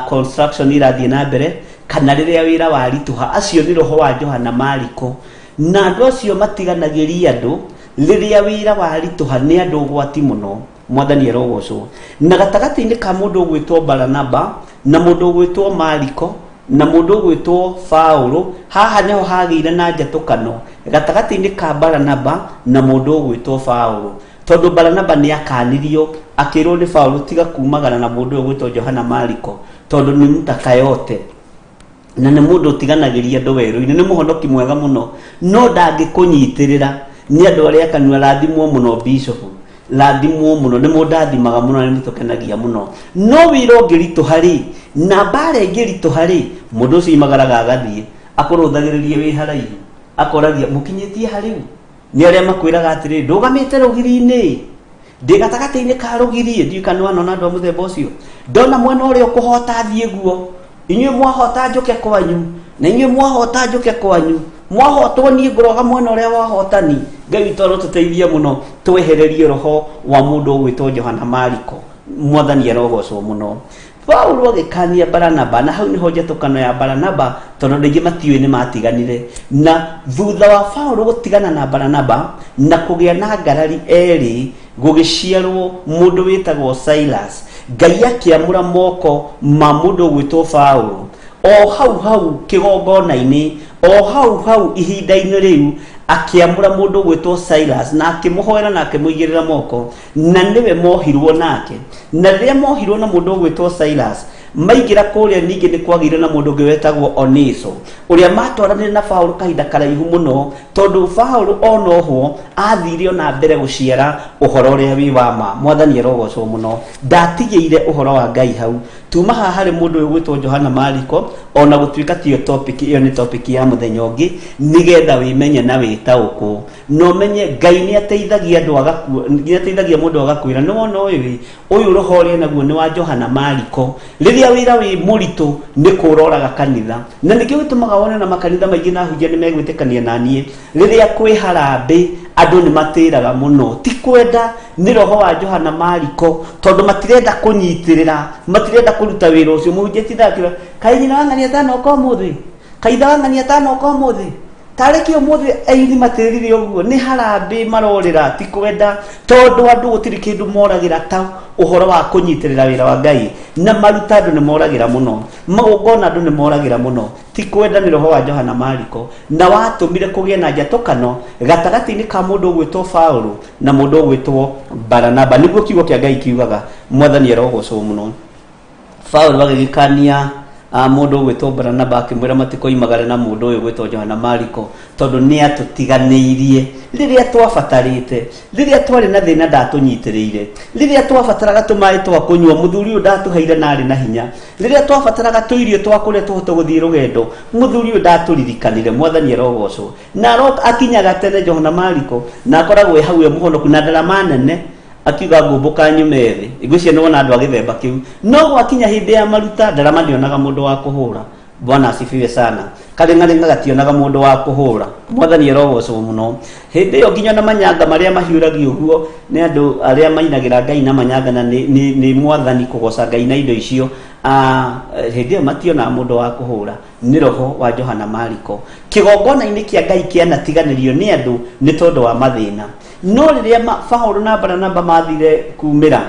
construction irathiĩ na mbere, kana rĩrĩa wĩra waritũha. Acio nĩ roho wa Johana Mariko. Na andũ acio matiganagĩria andũ rĩrĩa wĩra waritũha, nĩ andũ ũgwati mũno. Mwathani arogocwo. Na gatagatĩ-inĩ ka mũndũ ũgwĩtwo Baranaba na mũndũ ũgwĩtwo Mariko na mũndũ ũgwĩtwo Paũlũ, haha nĩho hagĩire na njatũkano gatagatĩ-inĩ ka Baranaba na mũndũ ũgwĩtwo Paũlũ. Tondũ Baranaba nĩ akanirio akĩrwo nĩ Paũlũ, tiga kumagara na mũndũ ũyũ ũgwĩtwo Johana Mariko, tondũ nĩ mtakayote na nĩ mũndũ ũtiganagĩria andũ werũ-inĩ, nĩ mũhonoki mwega mũno, no ndangĩkũnyitĩrĩra. Nĩ andũ arĩa kanua. Rathimwo mũno bishop, rathimwo mũno, nĩ mũndathimaga mũno, nĩ mũtũkenagia mũno. No wĩra ũngĩritũha rĩ, na mbara ĩngĩritũha rĩ, mũndũ ũcio imagaraga agathiĩ akũrũthagĩrĩrie wĩ haraihu, akoragia mũkinyĩtie harĩu. Nĩ arĩa makwĩraga atĩrĩ, ndũgamĩte rũgiri-inĩ, ndĩ gatagatĩ-inĩ ka rũgiri. Ndiũĩ kana nĩwanona andũ a mũthemba ũcio. Ndona mwena ũrĩa ũkũhota thiĩ guo, inyuĩ mwahota njũke kwanyu, na inyuĩ mwahota njũke kwanyu, mwahotwo niĩ ngũroga mwena ũrĩa wahotani. Ngai witũ arotũteithia mũno twehererie roho wa mũndũ ũgwĩtwo Johana Mariko. Mwathani arogocwo mũno. Paulo agĩkania Baranaba, na hau nĩho njatũkano ya Baranaba, tondũ andũ aingĩ matiũĩ nĩ matiganire. Na thutha wa Paulo gũtigana na Baranaba na kũgĩa na ngarari erĩ, gũgĩciarwo mũndũ wĩtagwo Silas. Ngai akĩamũra moko ma mũndũ ũgwĩtwo Paulo o hau hau kĩgongona-inĩ, o hau hau ihinda-inĩ rĩu akĩamũra mũndũ ũgwĩtwo Silas na akĩmũhoera na akĩmũigĩrĩra moko, na nĩwe mohirwo nake. Na rĩrĩa mohirwo na mũndũ ũgwĩtwo Silas, Maingĩra kũrĩa ningĩ nĩ kwagĩire na mũndũ ũngĩ wetagwo Oniso, ũrĩa matwaranire na Paũlũ kahinda karaihu mũno, tondũ Paũlũ onohwo athire ona mbere gũciara ũhoro ũrĩa wĩ wa ma. Mwathani arogocwo mũno. Ndatigĩire ũhoro wa Ngai hau. Tuma haha harĩ mũndũ ũyũ ũgwĩtwo Johana Mariko, ona gũtuĩka tiyo topic ĩyo, nĩ topic ya mũthenya ũngĩ, nĩgetha wĩmenye na wĩtaũkwo na ũmenye Ngai nĩ ateithagia andũ agakua, nĩ ateithagia mũndũ agakwĩra nĩ wona ũyũ ĩ, ũyũ roho ũrĩa naguo nĩ wa Johana Mariko. Rĩrĩa wĩra wĩ mũritũ nĩ kũroraga kanitha, na nĩkĩo gĩtũmaga wone na makanitha maingĩ na ahunjia nĩ megwĩtĩkania na niĩ, rĩrĩa kwĩ harambĩ andũ nĩ matĩraga mũno, ti kwenda, nĩ roho wa Johana Mariko, tondũ matirenda kũnyitĩrĩra, matirenda kũruta wĩra ũcio. Mũhunjia atindaga akiuga, kaĩ nyina wa ng'ania atanoka ũmũthĩ, kaĩ ithe wa ng'ania atanoka ũmũthĩ, tarĩ kĩ ũmũthĩ aini matĩrire ũguo. Nĩ harambĩ marorĩra, ti kwenda, tondũ andũ gũtirĩ kĩndũ moragĩra ta ũhoro wa kũnyitĩrĩra wĩra wa Ngai. Na maruta andũ nĩ moragĩra mũno, magongona andũ nĩ moragĩra mũno, ti kwenda, nĩ roho wa Johana Mariko. Na watũmire kũgĩe na njatũkano gatagatĩ-inĩ ka mũndũ ũgwĩtwo Paũlũ na mũndũ ũgwĩtwo Baranaba, nĩguo kiugo kĩa Ngai kiugaga. Mwathani arogocwo mũno. Paũlũ agĩgĩkania mũndũ ũgwĩtwo Baranaba, akĩmwĩra matikoimagare na mũndũ ũyũ ũgwĩtwo Johana Mariko, tondũ nĩ atũtiganĩirie rĩrĩa twabatarĩte, rĩrĩa twarĩ na thĩna ndatũnyitĩrĩire, rĩrĩa twabataraga tũmaĩ twa kũnyua mũthuri ũyũ ndatũheire na arĩ na hinya, rĩrĩa twabataraga tũirio twa kũrĩa tũhote gũthiĩ rũgendo mũthuri ũyũ ndatũririkanire. Mwathani arogocwo. Na aroka akinyaga tene Johana Mariko, na akoragwo e hau e mũhonoku na ndarama nene, akiuga ngũmbũka nyume thĩ. Ngwĩciria nĩ wona andũ a gĩthemba kĩu. No gwakinya hĩndĩ ya maruta, ndarama ndĩonaga mũndũ wa kũhũra. Bwana asifiwe sana. Karĩng'arĩng'a gationaga mũndũ wa kũhũra. Mwathani arogocwo mũno. Hĩndĩ ĩyo nginya na manyanga marĩa mahiũragio ũguo nĩ andũ arĩa mainagĩra Ngai na manyanga, na nĩ mwathani kũgoca Ngai na indo icio, hĩndĩ ĩyo mationaga mũndũ wa kũhũra. Nĩ roho wa Johana Mariko. Kĩgongona-inĩ kĩa Ngai kĩanatiganĩrio nĩ andũ nĩ tondũ wa mathĩna. No rĩrĩa Paũlũ na Baranaba mathire kumĩra,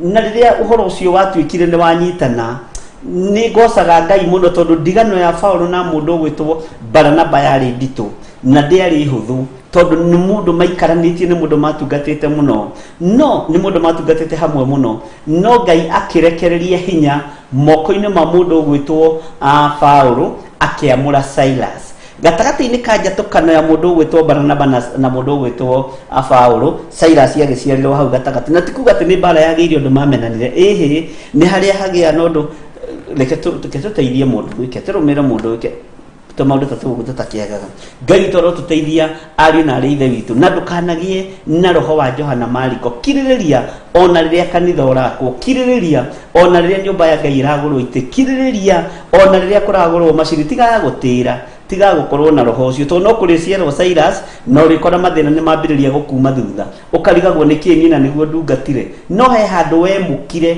na rĩrĩa ũhoro ũcio watuĩkire nĩ wanyitana, nĩ ngocaga Ngai mũno, tondũ ndigano ya Paũlũ na mũndũ ũgwĩtwo Baranaba yarĩ nditũ na ndĩarĩ hũthũ, tondũ nĩ mũndũ maikaranĩtie, nĩ mũndũ matungatĩte mũno, no nĩ mũndũ matungatĩte hamwe mũno. No Ngai akĩrekereria hinya moko-inĩ ma mũndũ ũgwĩtwo Paũlũ, akĩamũra Silas. Gatagatĩ-inĩ ka njatũkano ya mũndũ ũgwĩtwo Baranaba na mũndũ ũgwĩtwo Paũlũ, Silas agĩciarĩrwo hau gatagatĩ. Na ti kuga atĩ nĩ mbara yagĩire ũndũ mamenanire, ĩhĩ, nĩ harĩa hagĩa na ũndũ, reke tũteithie mũndũ gwĩke, tũrũmĩre mũndũ gwĩke tũmaũndũ ta tũu tũtakĩagaga. Ngai witũ arotũteithia, ariũ na arĩ ithe witũ, na ndũkanagĩe na roho wa Johana Mariko. Kirĩrĩria ona rĩrĩa kanitha ũrakwo, kirĩrĩria ona rĩrĩa nyũmba ya Ngai ĩragũrwo itĩ, kirĩrĩria ona rĩrĩa kũragũrwo macini. Tiga gũtĩra, tiga gũkorwo na roho ũcio, tondũ no kũrĩciarwo Silas na ũrĩkora mathĩna nĩ mambĩrĩria gũkuma thutha, ũkarigagwo nĩ kĩ niĩ na nĩguo ndungatire. No he handũ wemũkire,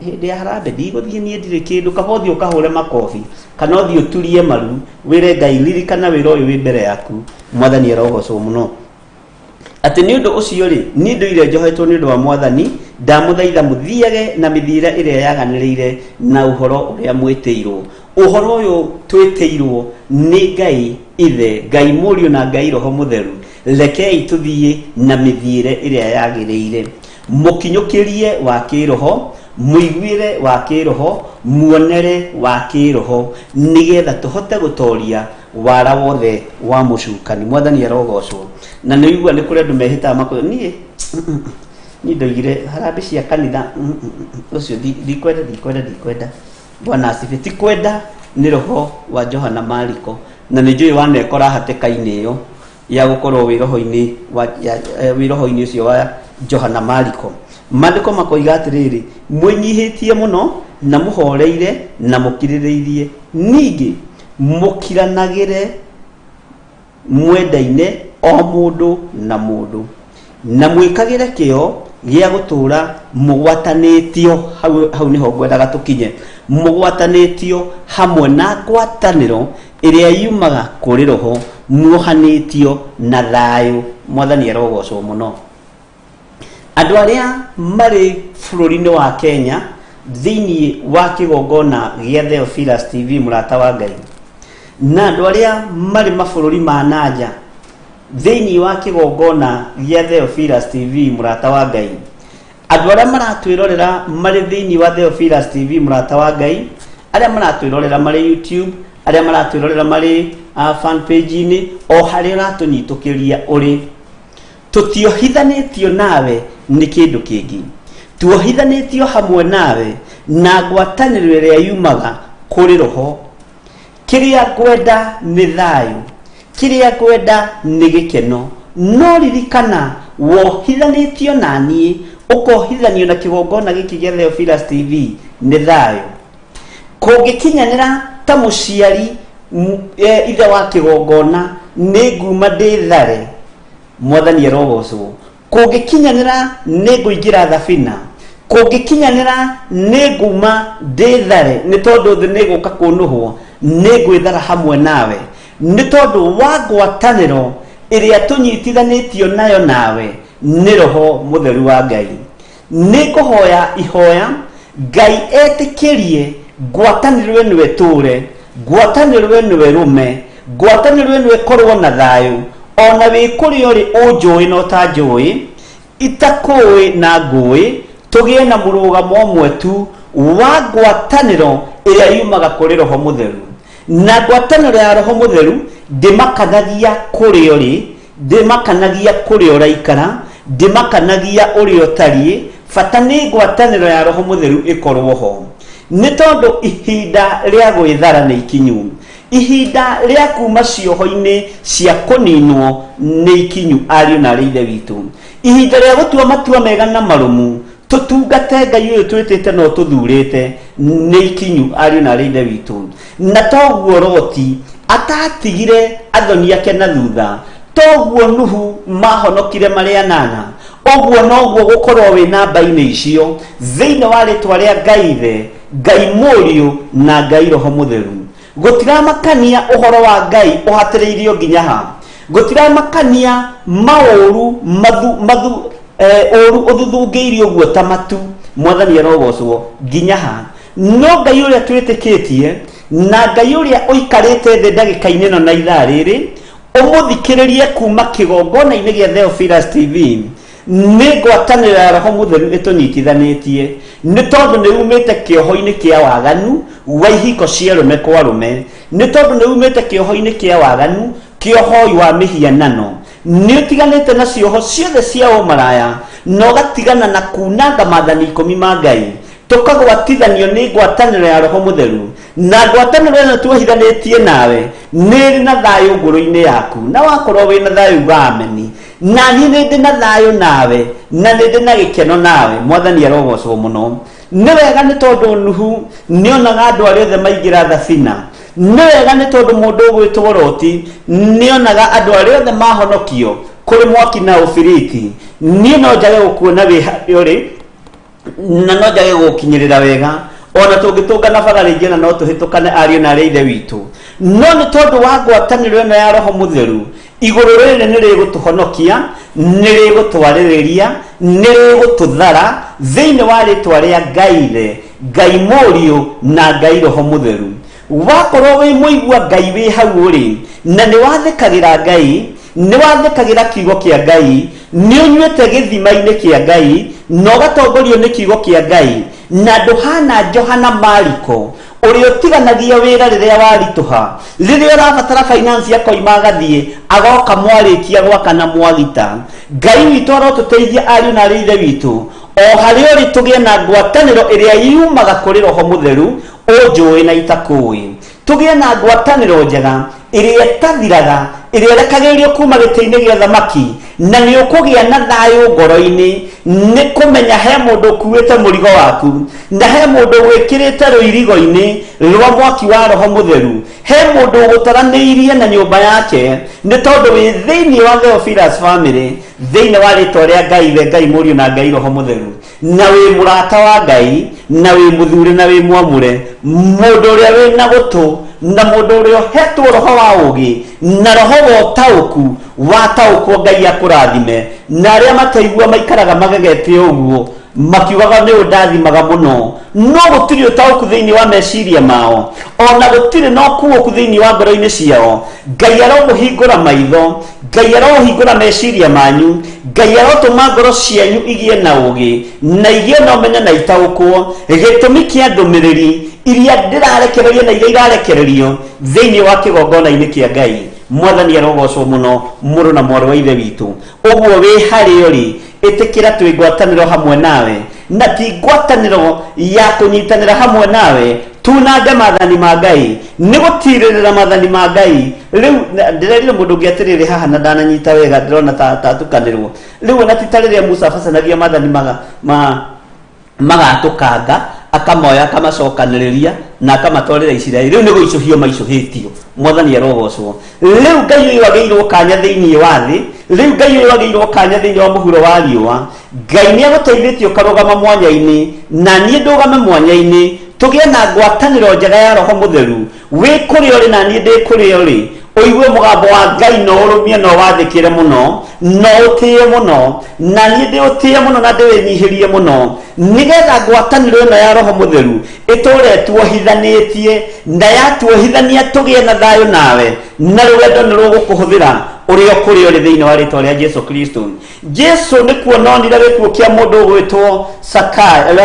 hĩndĩ ya harambee ndigũthiĩ niĩ ndirĩ kĩndũ. Kaba ũthiĩ ũkahũre makobi, kana ũthiĩ ũturie maru wĩre Ngai, ririkana wĩra ũyũ wĩ mbere yaku. Mwathani arogocwo mũno. Atĩ nĩ ũndũ ũcio rĩ, niĩ ndũire njohetwo nĩ ũndũ wa Mwathani, ndamũthaitha mũthiage na mĩthiĩre ĩrĩa yaganĩrĩire na ũhoro ũrĩa mwĩtĩirwo. Ũhoro ũyũ twĩtĩirwo nĩ Ngai Ithe, Ngai Mũriũ na Ngai Roho Mũtheru, rekei tũthiĩ na mĩthiĩre ĩrĩa yagĩrĩire. Mũkinyũkĩrie wa kĩroho, mũiguĩre wa kĩroho, muonere wa kĩroho, nĩgetha tũhote gũtoria wara wothe wa mũcukani. Mwathani arogocwo. Na nĩ ũigua nĩ kũrĩ andũ mehĩtaga makoiga, niĩ ndoigire harambĩ cia kanitha, ũcio ndikwenda, ndikwenda, ndikwenda. Bwana asifiwe. Ti kwenda, nĩ roho wa Johana Mariko. Na nĩ njũĩ wanekora hatĩka-inĩ ĩyo ya gũkorwo wĩ roho-inĩ wa, ya, wĩ roho-inĩ ũcio wa Johana Mariko. Maandĩko makoiga atĩrĩrĩ, mwĩnyihĩtie mũno na mũhoreire na mũkirĩrĩirie, ningĩ mũkiranagĩre mwendaine o mũndũ na mũndũ, na mwĩkagĩre kĩyo gĩa gũtũũra mũgwatanĩtio. Hau nĩho ngwendaga tũkinye, mũgwatanĩtio hamwe na ngwatanĩro ĩrĩa yumaga kũrĩ roho, muohanĩtio na thayũ. Mwathani arogocwo mũno. Andũ arĩa marĩ bũrũri-inĩ wa Kenya thĩinĩ wa kĩgongona gĩa Theophilus TV, mũrata wa Ngai, na andũ arĩa marĩ mabũrũri ma nanja thĩinĩ wa kĩgongona gĩa Theophilus TV, mũrata wa Ngai, Andũ arĩa maratwĩrorera marĩ thĩinĩ wa Theophilus TV, mũrata wa Ngai, arĩa maratwĩrorera marĩ YouTube, arĩa maratwĩrorera marĩ fan page-inĩ, o harĩa ũratũnyitũkĩria ũrĩ, tũtiohithanĩtio nawe nĩ kĩndũ kĩngĩ, tuohithanĩtio hamwe nawe na ngwatanĩro ĩrĩa yumaga kũrĩ roho. Kĩrĩa ngwenda nĩ thayũ, kĩrĩa ngwenda nĩ gĩkeno, no ririkana wohithanĩtio na niĩ, ũkohithanio na kĩgongona gĩkĩ gĩa Theophilus TV nĩ thayũ. Kũngĩkinyanĩra ta mũciari ithe wa kĩgongona, nĩ nguma ndĩthare, mwathani arogocwo. Kũngĩkinyanĩra nĩ ngũingĩra thabina, kũngĩkinyanĩra nĩ nguma ndĩthare, nĩ tondũ thĩ nĩ gũka kũnũhwo, nĩ ngwĩthara hamwe nawe, nĩ tondũ wa ngwatanĩro ĩrĩa tũnyitithanĩtio nayo nawe nĩ roho mũtheru wa Ngai. Nĩ ngũhoya ihoya Ngai etĩkĩrie ngwatanĩro ĩno ĩtũre, ngwatanĩro ĩno ĩrũme, ngwatanĩro ĩno ĩkorwo na thayũ, ona wĩ kũrĩa ũrĩ ũnjũĩ na ũtanjũĩ, itakũĩ na ngũĩ, tũgĩe na mũrũgamo ũmwe tu wa ngwatanĩro ĩrĩa yumaga kũrĩ roho mũtheru. Na ngwatanĩro ya roho mũtheru ndĩmakanagia kũrĩa ũrĩ, ndĩmakanagia kũrĩa ũraikara, ndĩmakanagia ũrĩa ũtariĩ, bata nĩ ngwatanĩro ya roho mũtheru ĩkorwo ho. Nĩ tondũ ihinda rĩa gwĩthara nĩ ikinyu, ihinda rĩa kuma cioho-inĩ cia kũninwo nĩ ikinyu, ariũ na arĩ ithe witũ. Ihinda rĩa gũtua matua mega na marũmu, tũtungate Ngai ũyũ twĩtĩte na ũtũthurĩte nĩ ikinyu, ariũ na arĩ ithe witũ. Na toguo Loti atatigire athoni ake na thutha, toguo Nuhu mahonokire marĩ anana, ũguo noguo gũkorwo wĩ namba-inĩ icio thĩinĩ wa rĩtwa rĩa Ngai Ithe, Ngai Mũriũ na Ngai Roho Mũtheru. Gũtiramakania ũhoro wa Ngai ũhatĩrĩirio nginya ha, gũtiramakania maũru mathu, mathu, ũru ũthuthungĩirio ũguo ta matu, mwathani arogocwo nginya ha. No Ngai ũrĩa twĩtĩkĩtie na Ngai ũrĩa ũikarĩte thĩ ndagĩka-inĩ ĩno na ithaa rĩrĩ, ũmũthikĩrĩrie kuma kĩgongona-inĩ gĩa Theophilus TV, nĩ ngwatanĩro ya roho mũtheru ĩtũnyitithanĩtie, nĩ tondũ nĩ umĩte kĩoho-inĩ kĩa waganu wa ihiko cia rũme kwa rũme, nĩ tondũ nĩ umĩte kĩoho-inĩ kĩa waganu kĩa ũhoi wa mĩhianano, nĩ ũtiganĩte na cioho ciothe cia ũmaraya na ũgatigana na kunanga maathani ikũmi ma Ngai, tũkagwatithanio nĩ ngwatanĩro ya roho mũtheru, na ngwatanĩro ĩno tuohithanĩtie nawe nĩ ĩrĩ na thayũ ngoro-inĩ yaku, na wakorwo wĩ na thayũ uga ameni. Na niĩ nĩ ndĩ na thayũ nawe na nĩ ndĩ na gĩkeno nawe, mwathani arogocwo mũno. Nĩ wega nĩ tondũ Nuhu nĩonaga andũ arĩa othe maingĩra thabina. Nĩ wega nĩ tondũ mũndũ ũgwĩtwo Loti nĩonaga andũ arĩa othe mahonokio kũrĩ mwaki na ũbiriti. Niĩ no njage gũkuona wĩ harĩa ũrĩ na no njage gũgũkinyĩrĩra wega, ona tũngĩtũngana bara rĩngĩ ona no tũhĩtũkane, ariũ na arĩa ithe witũ, no nĩ tondũ wa ngwatanĩro ĩno ya roho mũtheru, igũrũ rĩrĩ nĩ rĩgũtũhonokia, nĩ rĩgũtwarĩrĩria, nĩ rĩgũtũthara thĩinĩ wa rĩtwa rĩa Ngai Ithe, Ngai Mũriũ na Ngai Roho Mũtheru. Wakorwo wĩ mũigua Ngai wĩ hau ũrĩ, na nĩ wathĩkagĩra Ngai, nĩ wathĩkagĩra kiugo kĩa Ngai, nĩ ũnyuĩte gĩthima-inĩ kĩa Ngai, na ũgatongorio nĩ kiugo kĩa Ngai, na ndũhana Johana Mariko ũrĩa ũtiganagia wĩra rĩrĩa waritũha, rĩrĩa ũrabatara finance akoima agathiĩ agoka mwarĩkia gwaka na mwagita. Ngai witũ arotũteithia ariũ na arĩ ithe witũ, o harĩa ũrĩ tũgĩe na ngwatanĩro ĩrĩa yumaga kũrĩ roho mũtheru, ũnjũĩ na itakũĩ, tũgĩe na ngwatanĩro njega ĩrĩa ĩtathiraga, ĩrĩa ĩrekagĩrĩrio kuma gĩtĩ-inĩ gĩa thamaki, na nĩ ũkũgĩa na thayũ ngoro-inĩ nĩ kũmenya he mũndũ ũkuĩte mũrigo waku, na he mũndũ ũgwĩkĩrĩte rũirigo-inĩ rwa mwaki wa roho mũtheru, he mũndũ ũgũtaranĩirie na nyũmba yake, nĩ tondũ wĩ thĩinĩ wa Theophilus family, thĩinĩ wa rĩtwa rĩa Ngai Ithe, Ngai Mũriũ na Ngai Roho Mũtheru, na wĩ mũrata wa Ngai, na wĩ mũthure na wĩ mwamũre, mũndũ ũrĩa wĩ na gũtũ na mũndũ ũrĩa ũhetwo roho wa ũũgĩ na roho wa ũtaũku, wataũkwo Ngai akũrathime. Na arĩa mataigua maikaraga magegete ũguo makiugaga nĩ ũndathimaga mũno, no gũtirĩ ũtaũku thĩinĩ wa meciria mao, ona gũtirĩ na ũkuũku thĩinĩ wa ngoro-inĩ ciao. Ngai aromũhingũra maitho, Ngai arohingũra meciria manyu, Ngai arotũma ngoro cianyu igĩe na ũũgĩ na igĩe na ũmenyo na itaũkwo gĩtũmi kĩa ndũmĩrĩri iria ndĩrarekereria na iria irarekererio thĩinĩ wa kĩgongona-inĩ kĩa Ngai. Mwathani arogocwo mũno, mũrũ na mwarĩ wa Ithe witũ. Ũguo wĩ harĩa ũrĩ, ĩtĩkĩra twĩ ngwatanĩro hamwe nawe, na ti ngwatanĩro ya kũnyitanĩra hamwe nawe tunange maathani ma Ngai, nĩ gũtirĩrĩra maathani ma Ngai. Rĩu ndĩrerire mũndũ ũngĩ atĩrĩrĩ haha na ndananyita wega, ndĩrona ta atukanĩrwo. Rĩu ona ti ta rĩrĩa Musa abacanagia maathani ma magatũkanga, akamoya akamacokanĩrĩria na akamatwarĩra Isiraeli. Rĩu nĩ gũicũhio maicũhĩtio. Mwathani arogocwo. Rĩu Ngai ũyũ agĩirwo kanya thĩinĩ wa thĩ, rĩu Ngai ũyũ agĩirwo kanya thĩinĩ wa mũhuro wa riũa. Ngai nĩ agũteithĩtie ũkarũgama mwanya-inĩ, na niĩ ndũgame mwanya-inĩ, tũgĩe na ngwatanĩro njega ya Roho Mũtheru. Wĩ kũrĩa ũrĩ na niĩ ndĩ kũrĩa ũrĩ, ũigue mũgambo wa Ngai na ũrũmie na ũwathĩkĩre mũno, na ũtĩe mũno, na niĩ ndĩũtĩe mũno na ndĩwĩnyihĩrie mũno, nĩgetha ngwatanĩro ĩno ya Roho Mũtheru ĩtũũre ĩtuohithanĩtie, na yatuohithania tũgĩe na thayũ nawe, na rũgendo nĩ rũgũkũhũthĩra ũrĩ o kũrĩa ũrĩ thĩinĩ wa rĩtwa rĩa Jesu Kristo. Jesu nĩ kuona onire gĩkuũ kĩa mũndũ ũgwĩtwo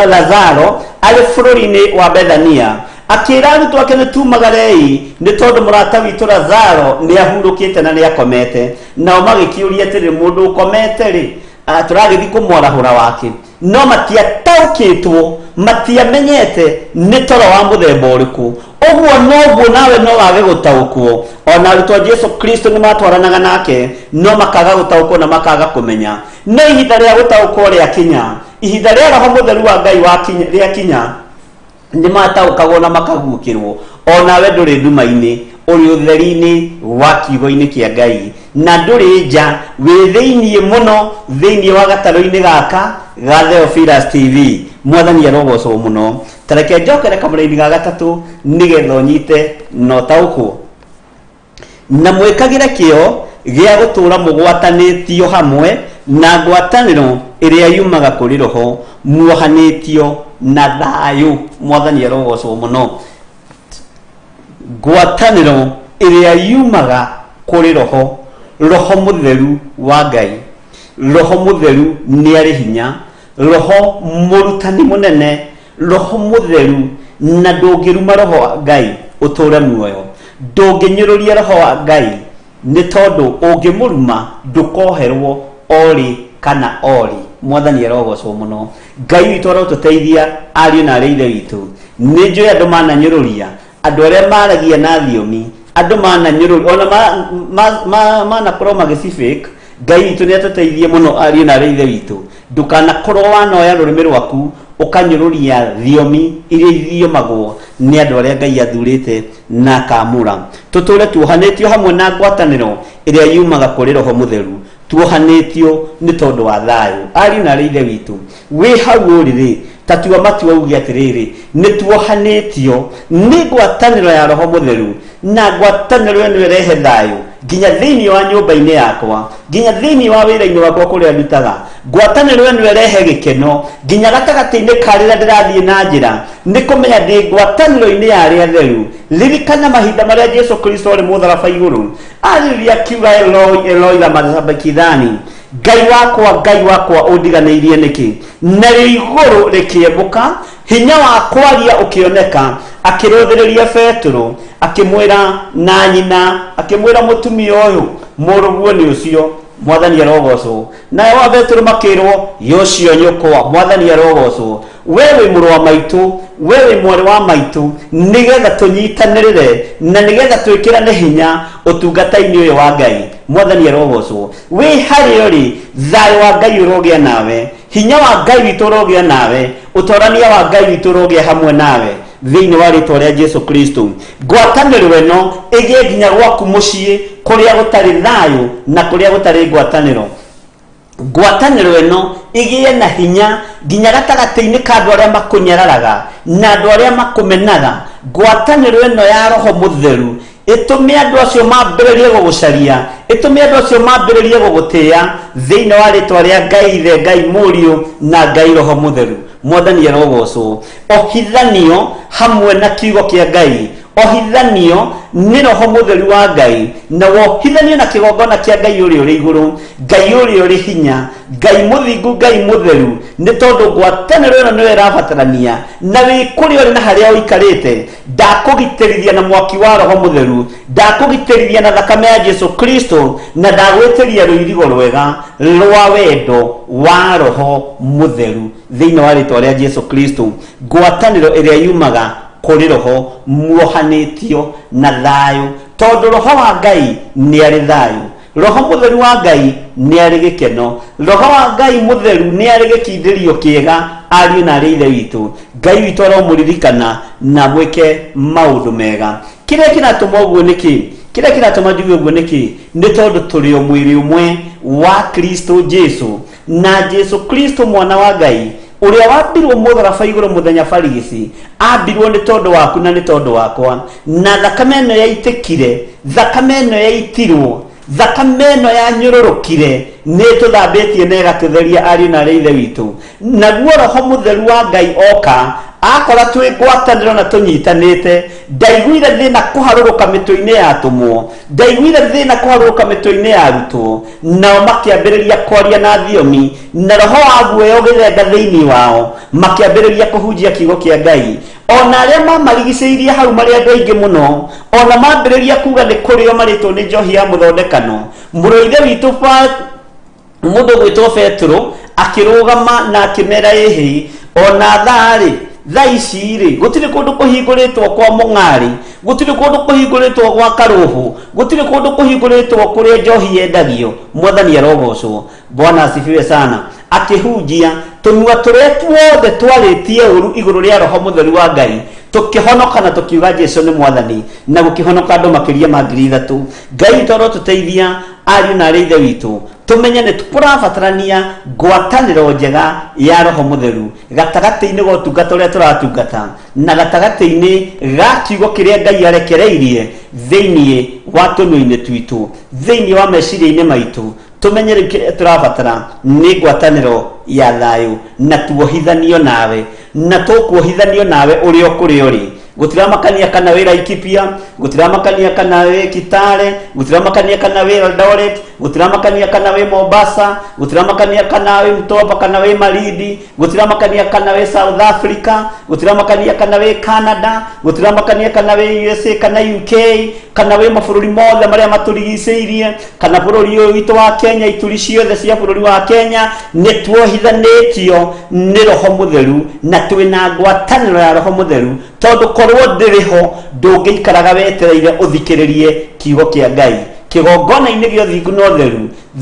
Lazaro arĩ bũrũri-inĩ wa Bethania. Akĩra arutwo ake, nĩ tumagarei, nĩ tondũ mũrata witũ Lazaro nĩ ahurũkĩte na nĩ akomete. Nao magĩkĩũria atĩrĩ, mũndũ ũkomete rĩ, tũragĩthiĩ kũmwarahũra wake? No matiataũkĩtwo, matiamenyete nĩ toro wa mũthemba ũrĩkũ. Ũguo noguo nawe no wage gũtaũkwo. Ona arutwo a Jesu Kristo nĩ matwaranaga nake, no makaga gũtaũkwo na makaga kũmenya. No ihinda rĩa gũtaũkwo rĩakinya, ihinda rĩa Roho Mũtheru wa Ngai rĩakinya, nĩ mataũkagwo na makaguũkĩrwo. O nawe ndũrĩ nduma-inĩ, ũrĩ ũtheri-inĩ wa kiugo-inĩ kĩa Ngai, na ndũrĩ nja, wĩ thĩinĩ mũno, thĩinĩ wa gatarũ-inĩ gaka ga Theophilus TV. Mwathani arogocwo mũno. Ta reke njokere kamũraini ga gatatũ nĩgetha ũnyite na ũtaũkwo. Na mwĩkagĩre kĩyo gĩa gũtũũra mũgwatanĩtio hamwe na ngwatanĩro ĩrĩa yumaga kũrĩ Roho, muohanĩtio na thayũ. Mwathani arogocwo mũno. Ngwatanĩro ĩrĩa yumaga kũrĩ Roho, Roho Mũtheru wa Ngai. Roho Mũtheru nĩ arĩ hinya, Roho mũrutani mũnene, Roho Mũtheru, na ndũngĩruma Roho wa Ngai ũtũũre muoyo. Ndũngĩnyũrũria Roho wa Ngai, nĩ tondũ ũngĩmũruma ndũkoherwo orĩ kana orĩ. Mwathani arogocwo mũno. Ngai witũ arotũteithia ariũ na arĩ ithe witũ. Nĩ njũĩ andũ mananyũrũria, andũ arĩa maragia na thiomi, andũ mananyũrũria, ona manakorwo magĩcifake. Ngai witũ nĩ atũteithie mũno ariũ na arĩ ithe witũ. Ndũkanakorwo wanoya rũrĩmĩ rwaku ũkanyũrũria thiomi iria ithiomagwo nĩ andũ arĩa Ngai athurĩte na akamũra. Tũtũũre tuohanĩtio hamwe na ngwatanĩro ĩrĩa yumaga kũrĩ Roho Mũtheru, tuohanĩtio nĩ tondũ wa thayũ. Ariũ na arĩ ithe witũ, wĩ hau ũrĩ rĩ, ta tua matua uge atĩrĩrĩ, nĩ tuohanĩtio nĩ ngwatanĩro ya Roho Mũtheru, na ngwatanĩro ĩno ĩrehe thayũ nginya thĩinĩ wa nyũmba-inĩ yakwa, nginya thĩinĩ wa wĩra-inĩ wakwa kũrĩa ndutaga. Ngwatanĩro ĩno ĩrehe gĩkeno nginya gatagatĩ-inĩ ka rĩrĩa ndĩrathiĩ na njĩra, nĩ kũmenya ndĩ ngwatanĩro-inĩ ya arĩa atheru. Ririkana mahinda marĩa Jesu Kristo arĩ mũtharaba igũrũ, arĩrĩria akiuga, Eloi, Eloi lama sabakithani, Ngai wakwa, Ngai wakwa, ũndiganĩirie nĩkĩ? Narĩo igũrũ rĩkĩembũka, hinya wa kwaria ũkĩoneka, akĩrũthĩrĩria Petero, akĩmwĩra na nyina, akĩmwĩra mũtumia ũyũ, mũrũguo nĩ ũcio. Mwathani arogocwo. Nawe wa Petero makĩrwo, ũcio nyũkwa. Mwathani arogocwo. We wĩ mũrũ wa maitũ, we wĩ mwarĩ wa maitũ, nĩgetha tũnyitanĩrĩre na nĩgetha twĩkĩrane hinya ũtungata-inĩ ũyũ wa Ngai. Mwathani arogocwo. Wĩ harĩa ũrĩ, thayũ wa Ngai ũrogĩa nawe, hinya wa Ngai witũ ũrogĩa nawe, ũtorania wa Ngai witũ ũrogĩa hamwe nawe thĩinĩ wa rĩtwa rĩa Jesu Kristo. Ngwatanĩro ĩno ĩgĩe nginya gwaku mũciĩ kũrĩa gũtarĩ thayũ na kũrĩa gũtarĩ ngwatanĩro. Ngwatanĩro ĩno ĩgĩe na hinya nginya gatagatĩ-inĩ ka andũ arĩa makũnyararaga na andũ arĩa makũmenaga. Ngwatanĩro ĩno ya Roho Mũtheru ĩtũme andũ acio mambĩrĩrie gũgũcaria, ĩtũme andũ acio mambĩrĩrie gũgũtĩĩa thĩinĩ wa rĩtwa rĩa Ngai Ithe, Ngai Mũriũ na Ngai Roho Mũtheru. Mwathani arogocwo. Ohithanio hamwe na kiugo kĩa Ngai. Ohithanio nĩ Roho Mũtheru wa Ngai, na wohithanio na kĩgongona kĩa Ngai ũrĩa ũrĩ igũrũ, Ngai ũrĩa ũrĩ hinya, Ngai mũthingu, Ngai mũtheru, nĩ tondũ ngwatanĩro ĩno nĩyo ĩrabatarania, na wĩ kũrĩa ũrĩ na harĩa ũikarĩte, ndakũgitĩrithia na mwaki wa Roho Mũtheru, ndakũgitĩrithia na thakame ya Jesu Kristo, na ndagwĩtĩria rũirigo rwega rwa wendo wa Roho Mũtheru thĩinĩ wa rĩtwa rĩa Jesu Kristo. Ngwatanĩro ĩrĩa yumaga kũrĩ Roho muohanĩtio na thayũ, tondũ Roho wa Ngai nĩ arĩ thayũ, Roho Mũtheru wa Ngai nĩ arĩ gĩkeno, Roho wa Ngai Mũtheru nĩ arĩ gĩkindĩrio kĩega. Ariũ na arĩ ithe witũ, Ngai witũ aromũririkana na mwĩke maũndũ mega. Kĩrĩa kĩratũma ũguo nĩ kĩ? Kĩrĩa kĩratũma njuge ũguo nĩ kĩ? Nĩ tondũ tũrĩ o mwĩrĩ ũmwe wa Kristo Jesu, na Jesu Kristo mwana wa Ngai ũrĩa wambirwo mũtharaba igũrũ mũthenya barigici, ambirwo nĩ tondũ waku na nĩ tondũ wakwa, na thakame ĩno yaitĩkire, thakame ĩno yaitirwo, thakame ĩno yanyũrũrũkire nĩ ĩtũthambĩtie na ĩgatũtheria, ariũ na arĩ ithe witũ. Naguo Roho Mũtheru wa Ngai oka akora twĩ ngwatanĩro na tũnyitanĩte. Ndaiguire thĩna kũharũrũka mĩtwe-inĩ ya atũmwo, ndaiguire thĩna kũharũrũka mĩtwe-inĩ ya arutwo, nao makĩambĩrĩria kwaria na thiomi, na roho wa guoya ũgĩthenga thĩinĩ wao, makĩambĩrĩria kũhunjia kiugo kĩa Ngai. Ona arĩa mamarigicĩirie hau marĩ andũ aingĩ mũno, ona mambĩrĩria kuga nĩ kũrĩo marĩtwo nĩ njohi ya mũthondekano. Mũrũ ithe witũ mũndũ ũgwĩtwo Petero akĩrũgama na akĩmera, ĩhĩ, ona thaa-rĩ, thaa ici-rĩ, gũtirĩ kũndũ kũhingũrĩtwo kwa mũng'arĩ, gũtirĩ kũndũ kũhingũrĩtwo gwa karũhũ, gũtirĩ kũndũ kũhingũrĩtwo kũrĩa njohi yendagio. Mwathani arogocwo. Bwana asifiwe sana. Akĩhunjia, tũnua tũrĩa tuothe twarĩtie ũru igũrũ rĩa Roho Mũtheru wa Ngai tũkĩhonoka na tũkiuga Jesu nĩ Mwathani, na gũkĩhonoka andũ makĩria ma 3,000. Ngai witũ arotũteithia, ariũ na arĩ ithe witũ, tũmenye nĩ kũrabatarania ngwatanĩro njega ya Roho Mũtheru gatagatĩ-inĩ ga ũtungata ũrĩa tũratungata, na gatagatĩ-inĩ ga kiugo kĩrĩa Ngai arekereirie thĩinĩ wa tũnua-inĩ twitũ, thĩinĩ wa meciria-inĩ maitũ. Tũmenye rĩu kĩrĩa tũrabatara nĩ ngwatanĩro ya thayũ, na tuohithanio nawe, na tũkuohithanio nawe ũrĩ o kũrĩa ũrĩ. Gũtiramakania kana wĩ Laikipia, gũtiramakania kana wĩ Kitale, gũtiramakania kana wĩ Eldoret, gũtiramakania kana wĩ Mombasa, gũtiramakania kana wĩ Mtwapa kana wĩ Malindi, gũtiramakania kana wĩ South Africa, gũtiramakania kana wĩ Canada, gũtiramakania kana wĩ USA kana UK, kana wĩ mabũrũri mothe marĩa matũrigicĩirie, kana bũrũri ũyũ witũ wa Kenya, ituri ciothe cia bũrũri wa Kenya, nĩ tuohithanĩtio nĩ Roho Mũtheru na twĩna ngwatanĩro ya Roho Mũtheru, tondũ korwo ndĩrĩ ho ndũngĩikaraga wetereire ũthikĩrĩrie kiugo kĩa Ngai kĩgongona-inĩ gĩa ũthingu na ũtheru,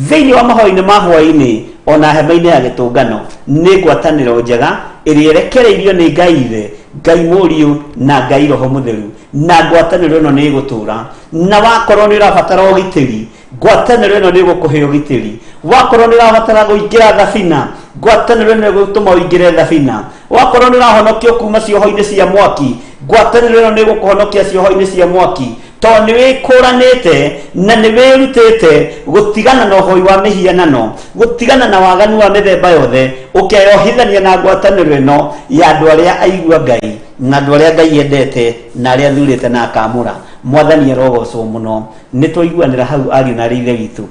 thĩinĩ wa mahoya-inĩ ma hwaĩ-inĩ, ona hema-inĩ ya gĩtũngano. Nĩ ngwatanĩro njega ĩrĩa ĩrekereirio nĩ Ngai Ithe, Ngai Mũriũ na Ngai Roho Mũtheru, na ngwatanĩro ĩno nĩ ĩgũtũra. Na wakorwo nĩ ũrabatara ũgitĩri, ngwatanĩro ĩno nĩ ĩgũkũhe ũgitĩri. Wakorwo nĩ ũrabatara kũingĩra thabina, ngwatanĩro ĩno ĩgũtũma ũingĩre thabina. Wakorwo nĩ ũrahonokio kuma cioho-inĩ cia mwaki, ngwatanĩro ĩno nĩ ĩgũkũhonokia cioho-inĩ cia mwaki, tondũ nĩ wĩkũranĩte na nĩ wĩrutĩte gũtigana na ũhoi wa mĩhianano, gũtigana na waganu wa mĩthemba yothe, ũkeyohithania na ngwatanĩro ĩno ya andũ arĩa aigua Ngai na andũ arĩa Ngai endete na arĩa athurĩte na akamũra. Mwathani arogocwo mũno. Nĩ twaiguanĩra hau, ariũ na arĩ ithe witũ?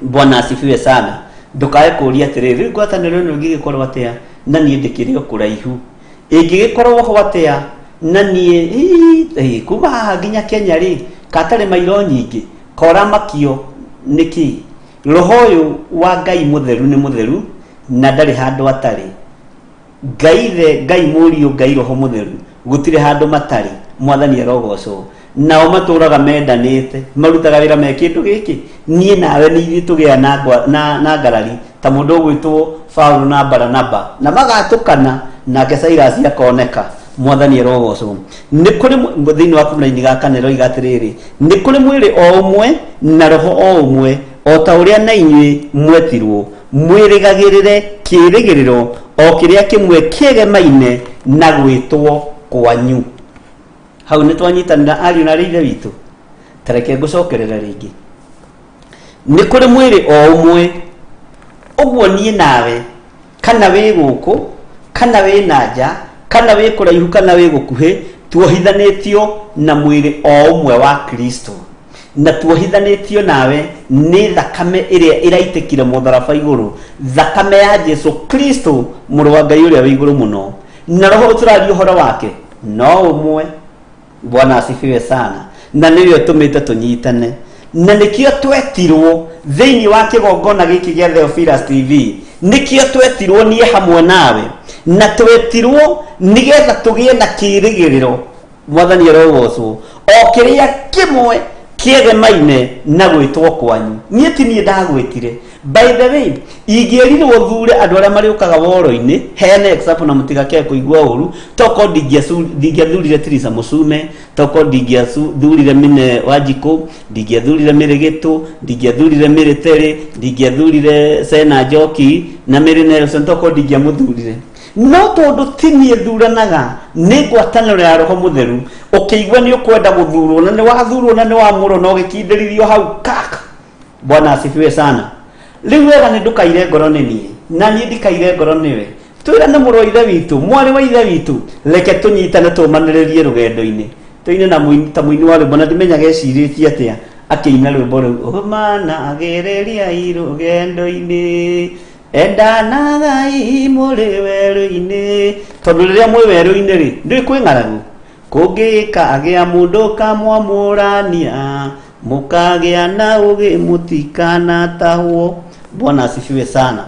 Bwana asifiwe sana. Ndũkae kũũria atĩrĩrĩ, rĩu ngwatanĩro ĩno ĩngĩgĩkorwo atĩa na niĩ ndĩkĩrĩ o kũraihu? Ĩngĩgĩkorwo ho atĩa na niĩ ii, kuma haha nginya Kenya rĩ, katarĩ mairo nyingĩ? Koramakio nĩkĩ? Roho ũyũ wa Ngai mũtheru nĩ mũtheru na ndarĩ handũ atarĩ. Ngai Ithe, Ngai Mũriũ, Ngai Roho Mũtheru, gũtirĩ handũ matarĩ. Mwathani arogocwo. Nao matũraga mendanĩte, marutaga wĩra me kĩndũ gĩkĩ. Niĩ nawe nĩ ithuĩ tũgĩa na, na, na ngarari ta mũndũ ũgwĩtwo Paulo na Baranaba, na magatũkana, nake Silas akoneka. Mwathani arogocwo. Nĩ kũrĩ thĩinĩ wa kũmũraini ga kana ĩroiga atĩrĩrĩ, nĩ kũrĩ mwĩrĩ o ũmwe na roho o ũmwe, o ta ũrĩa na inyuĩ mwetirwo mwĩrĩgagĩrĩre kĩĩrĩgĩrĩro o kĩrĩa kĩmwe kĩegemaine na gwĩtwo kwanyu. Hau nĩ twanyitanĩra, ariũ na arĩ ithe witũ? Tareke ngũcokerera rĩngĩ. Nĩ kũrĩ mwĩrĩ o ũmwe, ũguo niĩ nawe, kana wĩ gũkũ kana wĩ na nja, kana wĩ kũraihu kana wĩ gũkuhĩ, Tuohithanĩtio na mwĩrĩ o ũmwe wa Kristo, na tuohithanĩtio nawe nĩ thakame ĩrĩa ĩraitĩkire mũtharaba igũrũ, thakame ya Jesu Kristo, mũrũ wa Ngai ũrĩa wĩ igũrũ mũno. Na roho ũtũraria ũhoro wake no ũmwe. Bwana asifiwe sana. Na nĩwe ũtũmĩte tũnyitane, na nĩkĩo twetirwo thĩinĩ wa kĩgongona gĩkĩ gĩa Theophilus TV. Nĩkĩo twetirwo niĩ hamwe nawe, na twetirwo nĩgetha tũgĩe na kĩĩrĩgĩrĩro, Mwathani arogocwo, o kĩrĩa kĩmwe kĩegemaine na gwĩtwo kwanyu. Niĩ ti niĩ ndagwĩtire. By the way, ingĩerirwo thure andũ arĩa marĩũkaga woro-inĩ, heane example na mũtigakee kũigua ũru, toko ndingĩathurire Teresa Mũcume, toko ndingĩathurire Mine Wanjikũ, ndingĩathurire Mĩrĩ Gĩtũ, ndingĩathurire Mĩrĩ Terĩ, ndingĩathurire Sena Njoki na Mĩrĩ Nelson, toko ndingĩamũthurire. No tondũ ti niĩ thuranaga, nĩ ngwatanĩro ya Roho Mũtheru, ũkĩigua nĩ ũkwenda gũthurwo, na nĩ wathurwo na nĩ wamũrwo na ũgĩkindĩrithio hau kak. Bwana asifiwe sana. Rĩu wega nĩ ndũkaire ngoro nĩ niĩ, na niĩ ndikaire ngoro nĩwe. Twĩrane mũrũ wa ithe witũ, mwarĩ wa ithe witũ, reke tũnyitane tũmanĩrĩrie rũgendo-inĩ. Tũine na mũini, ta mũini wa rwĩmbo, na ndimenyaga ecirĩtie atĩa akĩina rwĩmbo rũu. Ũmanagĩrĩriai rũgendo-inĩ, endanagai mũrĩ werũ-inĩ. Tondũ rĩrĩa mwĩ werũ-inĩ rĩ, ndũĩ kwĩ ng'aragu. Kũngĩkagĩa mũndũ kamwamũrania, mũkagĩa na ũgĩ mũtikanatahwo. Bwana asifiwe sana.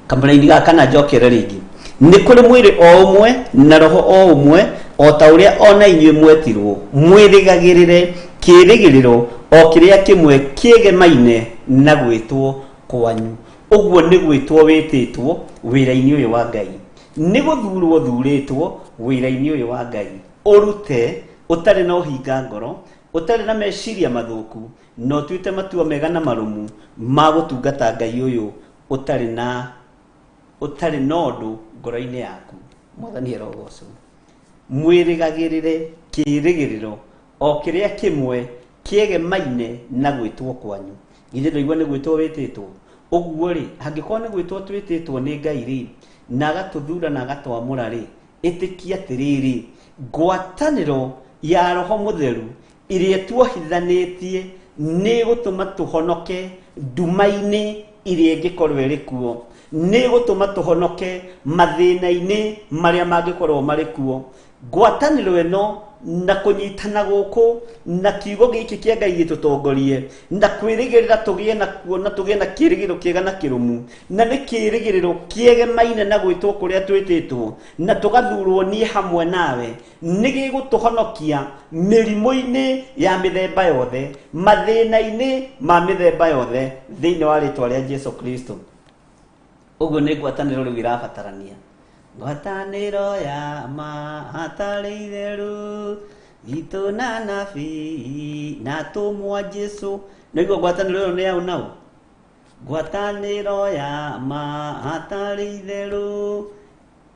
Kamũraini gaka na njokere rĩngĩ. Nĩ kũrĩ mwĩrĩ o ũmwe na roho o ũmwe, o ta ũrĩa o na inyuĩ mwetirwo mwĩrĩgagĩrĩre kĩĩrĩgĩrĩro o kĩrĩa kĩmwe kĩegemaine na gwĩtwo kwanyu. Ũguo nĩ gwĩtwo wĩtĩtwo wĩra-inĩ ũyũ wa Ngai. Nĩ gũthurwo ũthurĩtwo wĩra-inĩ ũyũ wa Ngai, ũrute ũtarĩ na ũhinga ngoro, ũtarĩ na meciria mathũku, na ũtuĩte matua mega na marũmu ma gũtungata Ngai ũyũ ũtarĩ na ũndũ ngoro-inĩ yaku. Mwathani arogocwo. Mwĩrĩgagĩrĩre kĩĩrĩgĩrĩro o kĩrĩa kĩmwe kĩegemaine na gwĩtwo kwanyu. Githĩ ndũigua nĩ gwĩtwo wĩtĩtwo? Ũguo rĩ, angĩkorwo nĩ gwĩtwo twĩtĩtwo nĩ Ngai rĩ, na agatũthura na agatwamũra rĩ, ĩtĩkia atĩrĩrĩ, ngwatanĩro ya Roho Mũtheru ĩrĩa tuohithanĩtie nĩ ĩgũtũma tũhonoke nduma-inĩ ĩrĩa ĩngĩkorwo ĩrĩ kuo, nĩ ĩgũtũma tũhonoke mathĩna-inĩ marĩa mangĩkorwo marĩ kuo. Ngwatanĩro ĩno na kũnyitana gũkũ na kiugo gĩkĩ kĩa Ngai gĩtũtongorie na kwĩrĩgĩrĩra tũgĩe na kuona, tũgĩe na kĩĩrĩgĩrĩro kĩega na kĩrũmu, na nĩ kĩĩrĩgĩrĩro kĩegemaine na gwĩtwo kũrĩa twĩtĩtwo na tũgathurwo niĩ hamwe nawe, nĩ gĩgũtũhonokia mĩrimũ-inĩ ya mĩthemba yothe, mathĩna-inĩ ma mĩthemba yothe, thĩinĩ wa rĩtwa rĩa Jesu Kristo. Ũguo nĩ ngwatanĩro rĩu ĩrabatarania. Ngwatanĩro ya ma hatarĩ itheru itũ na nabii na atũmwo a Jesu. Nĩguo ngwatanĩro ĩyo nĩ yaũ nao? Ngwatanĩro ya ma hatarĩ itheru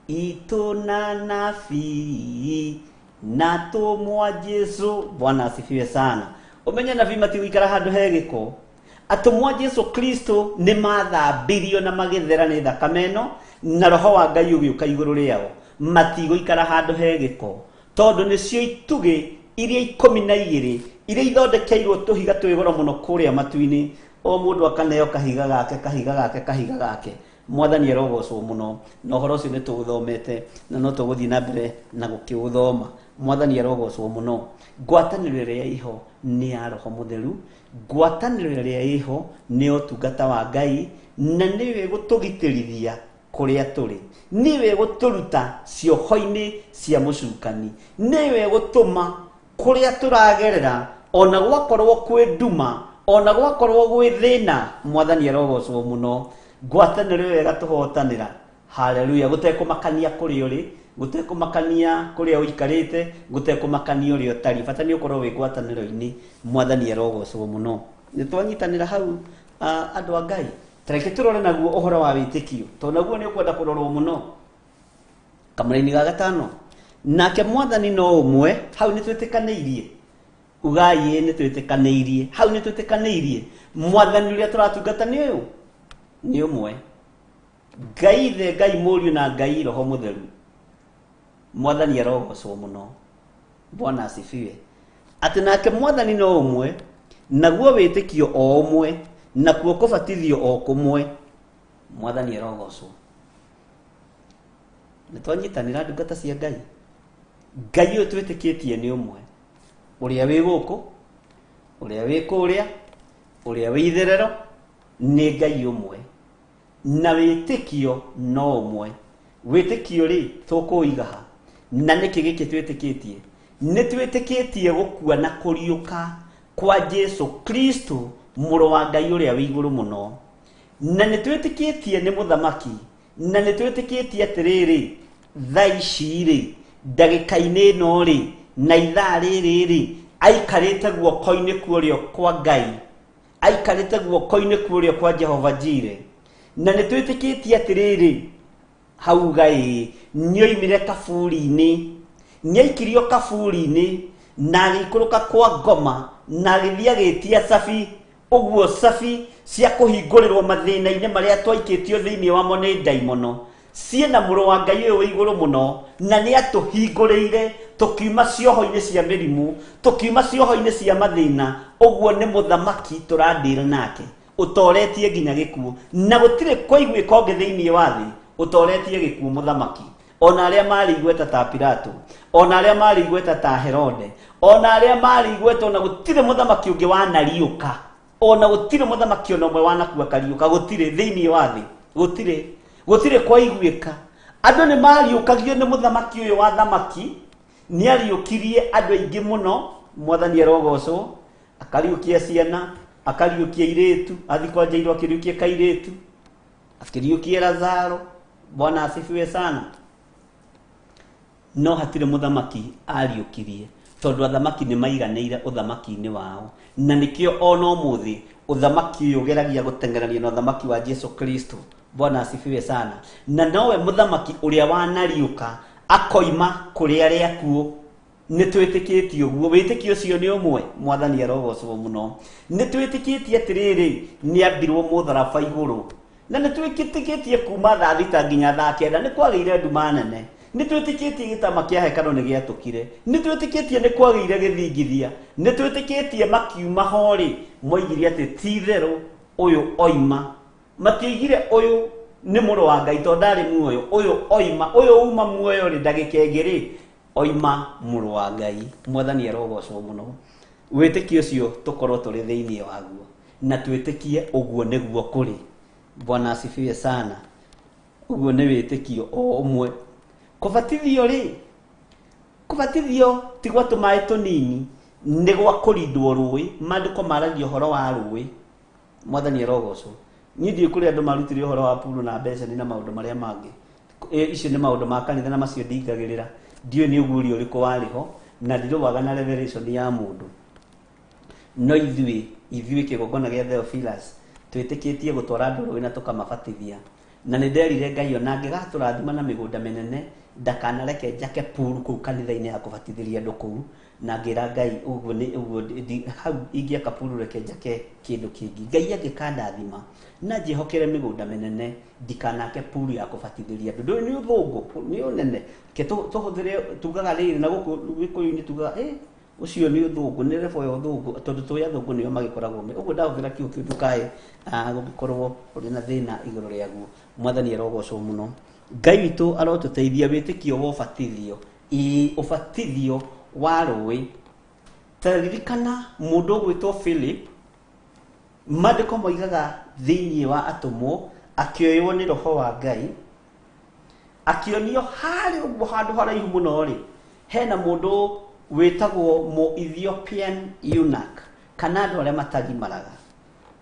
itũ na nabii na atũmwo a Jesu. Bwana asifiwe sana. Ũmenye nabii matigũikara handũ he gĩko. Atũmwo a Jesu Kristo nĩ mathambirio na magĩthera nĩ thakame ĩno, na roho wa Ngai ũgĩũka igũrũ rĩao. Matigũikara handũ he gĩko, tondũ nĩcio itugĩ iria 12 iria ithondekeirwo tũhiga twĩ goro mũno kũrĩa matu-inĩ. O mũndũ akaneo kahiga gake, kahiga gake, kahiga gake. Mwathani arogocwo mũno. Na ũhoro ũcio nĩ tũũthomete na no tũgũthiĩ na mbere na gũkĩũthoma. Mwathani arogocwo mũno. Ngwatanĩro ĩrĩa ĩho nĩ ya Roho Mũtheru. Ngwatanĩro ĩrĩa ĩho nĩ ũtungata wa Ngai, na nĩwe ĩgũtũgitĩrithia kũrĩa tũrĩ, nĩwe ĩgũtũruta cioho-inĩ cia mũcukani, nĩwe ĩgũtũma kũrĩa tũragerera ona gwakorwo kwĩ nduma, ona gwakorwo gwĩ thĩna. Mwathani arogocwo mũno. Ngwatanĩro ĩyo ĩgatũhotanĩra. Haleluya. Gũtekũmakania kũrĩa ũrĩ, gũtekũmakania kũrĩa ũikarĩte, gũtekũmakania ũrĩa ũtariĩ, bata nĩ ũkorwo wĩ ngwatanĩro-inĩ. Mwathani arogocwo mũno. Nĩ twanyitanĩra hau, andũ a Ngai. Tareke tũrore naguo ũhoro wa wĩtĩkio, tondũ naguo nĩ ũkwenda kũrorwo mũno. Kamũraini ga gatano, nake Mwathani no ũmwe. Hau nĩ twĩtĩkanĩirie. Ugai ĩĩ, nĩ twĩtĩkanĩirie. Hau nĩ twĩtĩkanĩirie. Mwathani ũrĩa tũratungata nĩ ũyũ, nĩ ũmwe. Ngai Ithe, Ngai Mũriũ na Ngai Roho Mũtheru. Mwathani arogocwo mũno. Bwana asifiwe. Atĩ nake Mwathani no ũmwe, naguo wĩtĩkio o ũmwe, nakuo kũbatithio o kũmwe. Mwathani arogocwo. Nĩ twanyitanĩra ndungata cia Ngai. Ngai ũyũ twĩtĩkĩtie nĩ ũmwe, ũrĩa wĩ gũkũ, ũrĩa wĩ kũrĩa, ũrĩa wĩ itherero, nĩ Ngai ũmwe. Na wĩtĩkio no ũmwe. Wĩtĩkio rĩ, tũkũũiga ha? Na nĩkĩ gĩkĩ twĩtĩkĩtie? Nĩ twĩtĩkĩtie gũkua na kũriũka kwa Jesu Kristo, mũrũ wa Ngai ũrĩa wĩ igũrũ mũno. Na nĩ twĩtĩkĩtie nĩ mũthamaki, na nĩ twĩtĩkĩtie atĩrĩrĩ, thaa ici rĩ, ndagĩka-inĩ ĩno rĩ, na ithaa rĩrĩ rĩ, aikarĩte guoko-inĩ kwa ũrĩo kwa Ngai, aikarĩte guoko-inĩ kwa ũrĩo kwa Jehova Jire. Na nĩ twĩtĩkĩtie atĩrĩrĩ, hauga ĩĩ, nĩoimire kaburi-inĩ, nĩaikirio kaburi-inĩ, na agĩikũrũka kwa ngoma, na agĩthiĩ agĩtia cabi, ũguo cabi cia kũhingũrĩrwo mathĩna-inĩ marĩa twaikĩtio thĩinĩ wamo nĩ ndaimono, ciĩna mũrũ wa Ngai ũyũ wĩ igũrũ mũno, na nĩ atũhingũrĩire tũkiuma cioho-inĩ cia mĩrimũ, tũkiuma cioho-inĩ cia mathĩna. Ũguo nĩ mũthamaki tũrandĩra nake, ũtoretie nginya gĩkuũ, na gũtirĩ kwaiguĩka ũngĩ thĩinĩ wa thĩ ũtoretie gĩkuũ mũthamaki. Ona arĩa marĩ igweta ta Pilato, ona arĩa marĩ igweta ta Herode, ona arĩa marĩ igweta, ona gũtirĩ mũthamaki ũngĩ wanariũka, ona gũtirĩ mũthamaki ona ũmwe wanakua akariũka, gũtirĩ thĩinĩ wa thĩ, gũtirĩ, gũtirĩ kwaiguĩka. Andũ nĩ mariũkagio nĩ mũthamaki ũyũ wa thamaki, nĩ ariũkirie andũ aingĩ mũno, Mwathani arogocwo, akariũkia ciana, akariũkia irĩtu, athi kwa Jairo akĩriũkia kairĩtu, akĩriũkia Lazaro. Bwana asifiwe sana. No hatirĩ mũthamaki ariũkirie, tondũ athamaki nĩ maiganĩire ũthamaki-inĩ wao, na nĩkĩo ona ũmũthĩ ũthamaki ũyũ ũgeragia gũteng'erania na ũthamaki wa Jesu Kristo. Bwana asifiwe sana. Na nowe mũthamaki ũrĩa wanariũka akoima kũrĩ arĩa akuũ. Nĩ twĩtĩkĩtie ũguo, wĩtĩkio ũcio nĩ ũmwe. Mwathani arogocwo mũno. Nĩ twĩtĩkĩtie atĩrĩrĩ, nĩ ambirwo mũtharaba igũrũ, na nĩ twĩtĩkĩtie kuma thaa 6 nginya thaa 9 nĩ kwagĩire nduma nene. Nĩ twĩtĩkĩtie gĩtama kĩa hekarũ nĩ gĩatũkire. Nĩ twĩtĩkĩtie nĩ kwagĩire gĩthingithia. Nĩ twĩtĩkĩtie makiuma ho rĩ, moigire atĩ ti itherũ ũyũ oima. Matioigire ũyũ nĩ mũrũ wa Ngai tondũ ndarĩ muoyo, ũyũ oima, ũyũ uma muoyo rĩ, ndagĩka ĩngĩ rĩ, oima mũrũ wa Ngai. Mwathani arogocwo mũno. Wĩtĩkio ũcio tũkorwo tũrĩ thĩinĩ waguo, na twĩtĩkie ũguo nĩguo kũrĩ. Bwana asifiwe sana. Ũguo nĩ wĩtĩkio o ũmwe. Kũbatithio rĩ, kũbatithio ti gwa tũmaĩ tũnini, nĩ gwa kũrindwo rũĩ. Maandĩko maragia ũhoro wa rũĩ. Mwathani arogocwo. Niĩ ndiũĩ kũrĩa andũ marutire ũhoro wa puru na mbeceni na maũndũ marĩa mangĩ. Icio nĩ maũndũ ma kanitha na macio ndingagĩrĩra. Ndiũĩ nĩ ũguũrio ũrĩkũ warĩ ho, na ndirũaga na revelation ya mũndũ. No ithuĩ, ithuĩ kĩgongona gĩa Theophilus, twĩtĩkĩtie gũtwara andũ rũĩ na tũkamabatithia. Na nĩ nderire Ngai ona angĩgatũrathima na mĩgũnda mĩnene, ndakanareke njake puru kũu kanitha-inĩ ya kũbatithĩria andũ kũu. Na ngĩra Ngai ũguo nĩ ũguo, hau ingĩaka puru reke njake kĩndũ kĩngĩ. Ngai angĩkandathima na njĩhokere mĩgũnda mĩnene, ndikanake puru ya kũbatithĩria andũ. Ndũĩ nĩ ũthũngũ, nĩ ũnene. Reke tũhũthĩre, tugaga rĩrĩ na gũkũ Gĩkũyũ-inĩ tugaga, ũcio nĩ ũthũngũ, nĩ level ya ũthũngũ, tondũ tũĩ athũngũ nĩo magĩkoragwo me. Ũguo ndahũthĩra kiugo kĩu ndũkae gũgĩkorwo ũrĩ na thĩna igũrũ rĩaguo. Mwathani arogocwo mũno. Ngai witũ arotũteithia wĩtĩkio wa ũbatithio. Ĩĩ, ũbatithio wa rũĩ. Ta ririkana mũndũ ũgwĩtwo Philip, maandĩko moigaga thĩinĩ wa atũmwo, akĩoywo nĩ roho wa Ngai, akĩonio harĩ ũguo handũ haraihu mũno rĩ, hena mũndũ wĩtagwo Mu-Ethiopian eunuch, kana andũ arĩa matagimaraga,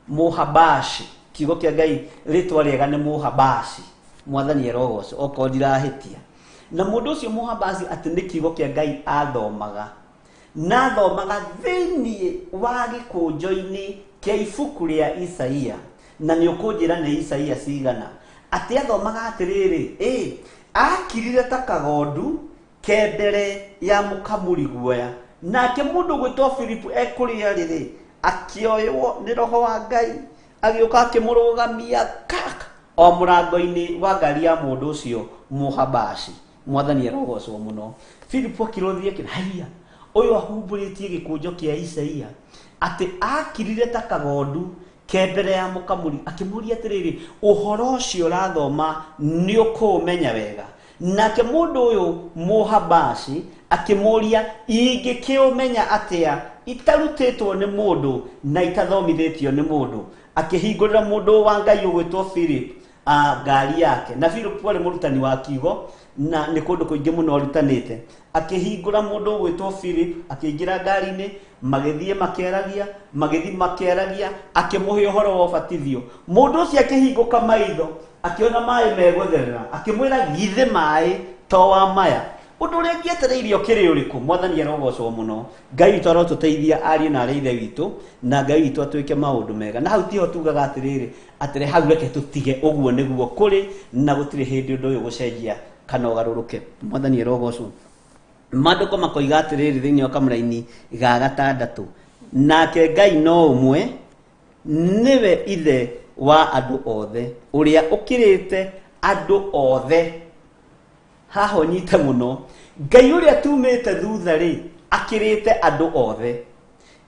Mũhabashi. Kiugo kĩa Ngai rĩtwa rĩega nĩ Mũhabashi. Mwathani arogocwo, okorwo ndirahĩtia. Na mũndũ ũcio Mũhabashi atĩ nĩ kiugo kĩa Ngai athomaga, na athomaga thĩinĩ wa gĩkũnjo-inĩ kĩa ibuku rĩa Isaia. Na nĩ ũkũnjĩra nĩ Isaia cigana? Atĩ athomaga atĩrĩrĩ, akirire ta kagondu ke mbere ya mũkamuri guoya. Nake mũndũ ũgwĩtwo Filipu ekũrĩa rĩrĩ, akĩoywo nĩ roho wa Ngai, agĩũka akĩmũrũgamia kak o mũrango-inĩ wa ngari ya mũndũ ũcio Mũhabashi. Mwathani arogocwo mũno. Philip akĩrothia akĩra haiya, ũyũ ahumbũrĩtie gĩkũnjo kĩa Isaia atĩ akirire ta kagondu ke mbere ya mũkamuri, akĩmũria atĩrĩrĩ, ũhoro ũcio ũrathoma nĩ ũkũũmenya wega? Nake mũndũ ũyũ Mũhabashi akĩmũria, ingĩkĩũmenya atĩa itarutĩtwo nĩ mũndũ na itathomithĩtio nĩ mũndũ? Akĩhingũrĩra mũndũ wa Ngai ũgwĩtwo Philip ngari yake. Na Philip arĩ mũrutani wa kiugo na nĩ kũndũ kũingĩ mũno arutanĩte. Akĩhingũra mũndũ ũgwĩtwo Philip, akĩingĩra ngari-inĩ, magĩthiĩ makĩaragia, magĩthiĩ makĩaragia, akĩmũhe ũhoro wa ũbatithio. Mũndũ ũcio akĩhingũka maitho, akĩona maĩ megũtherera, akĩmwĩra githĩ maĩ to wa maya. Ũndũ ũrĩa ngĩetereire ũkĩrĩ ũrĩkũ? Mwathani arogocwo mũno. Ngai witũ arotũteithia ariũ na arĩ ithe witũ, na Ngai witũ atwĩke maũndũ mega. Na hau tiho tugaga atĩrĩrĩ, atĩrĩ hau reke tũtige ũguo nĩguo kũrĩ, na gũtirĩ hĩndĩ ũndũ ũyũ gũcenjia kana ũgarũrũke. Mwathani arogocwo. Maandĩko makoiga atĩrĩrĩ thĩinĩ wa kamũraini ga gatandatũ, nake Ngai no ũmwe, nĩwe ithe wa andũ othe, ũrĩa ũkĩrĩte andũ othe. Haha ũnyite mũno, Ngai ũrĩa tumĩte thutha rĩ, akĩrĩte andũ othe.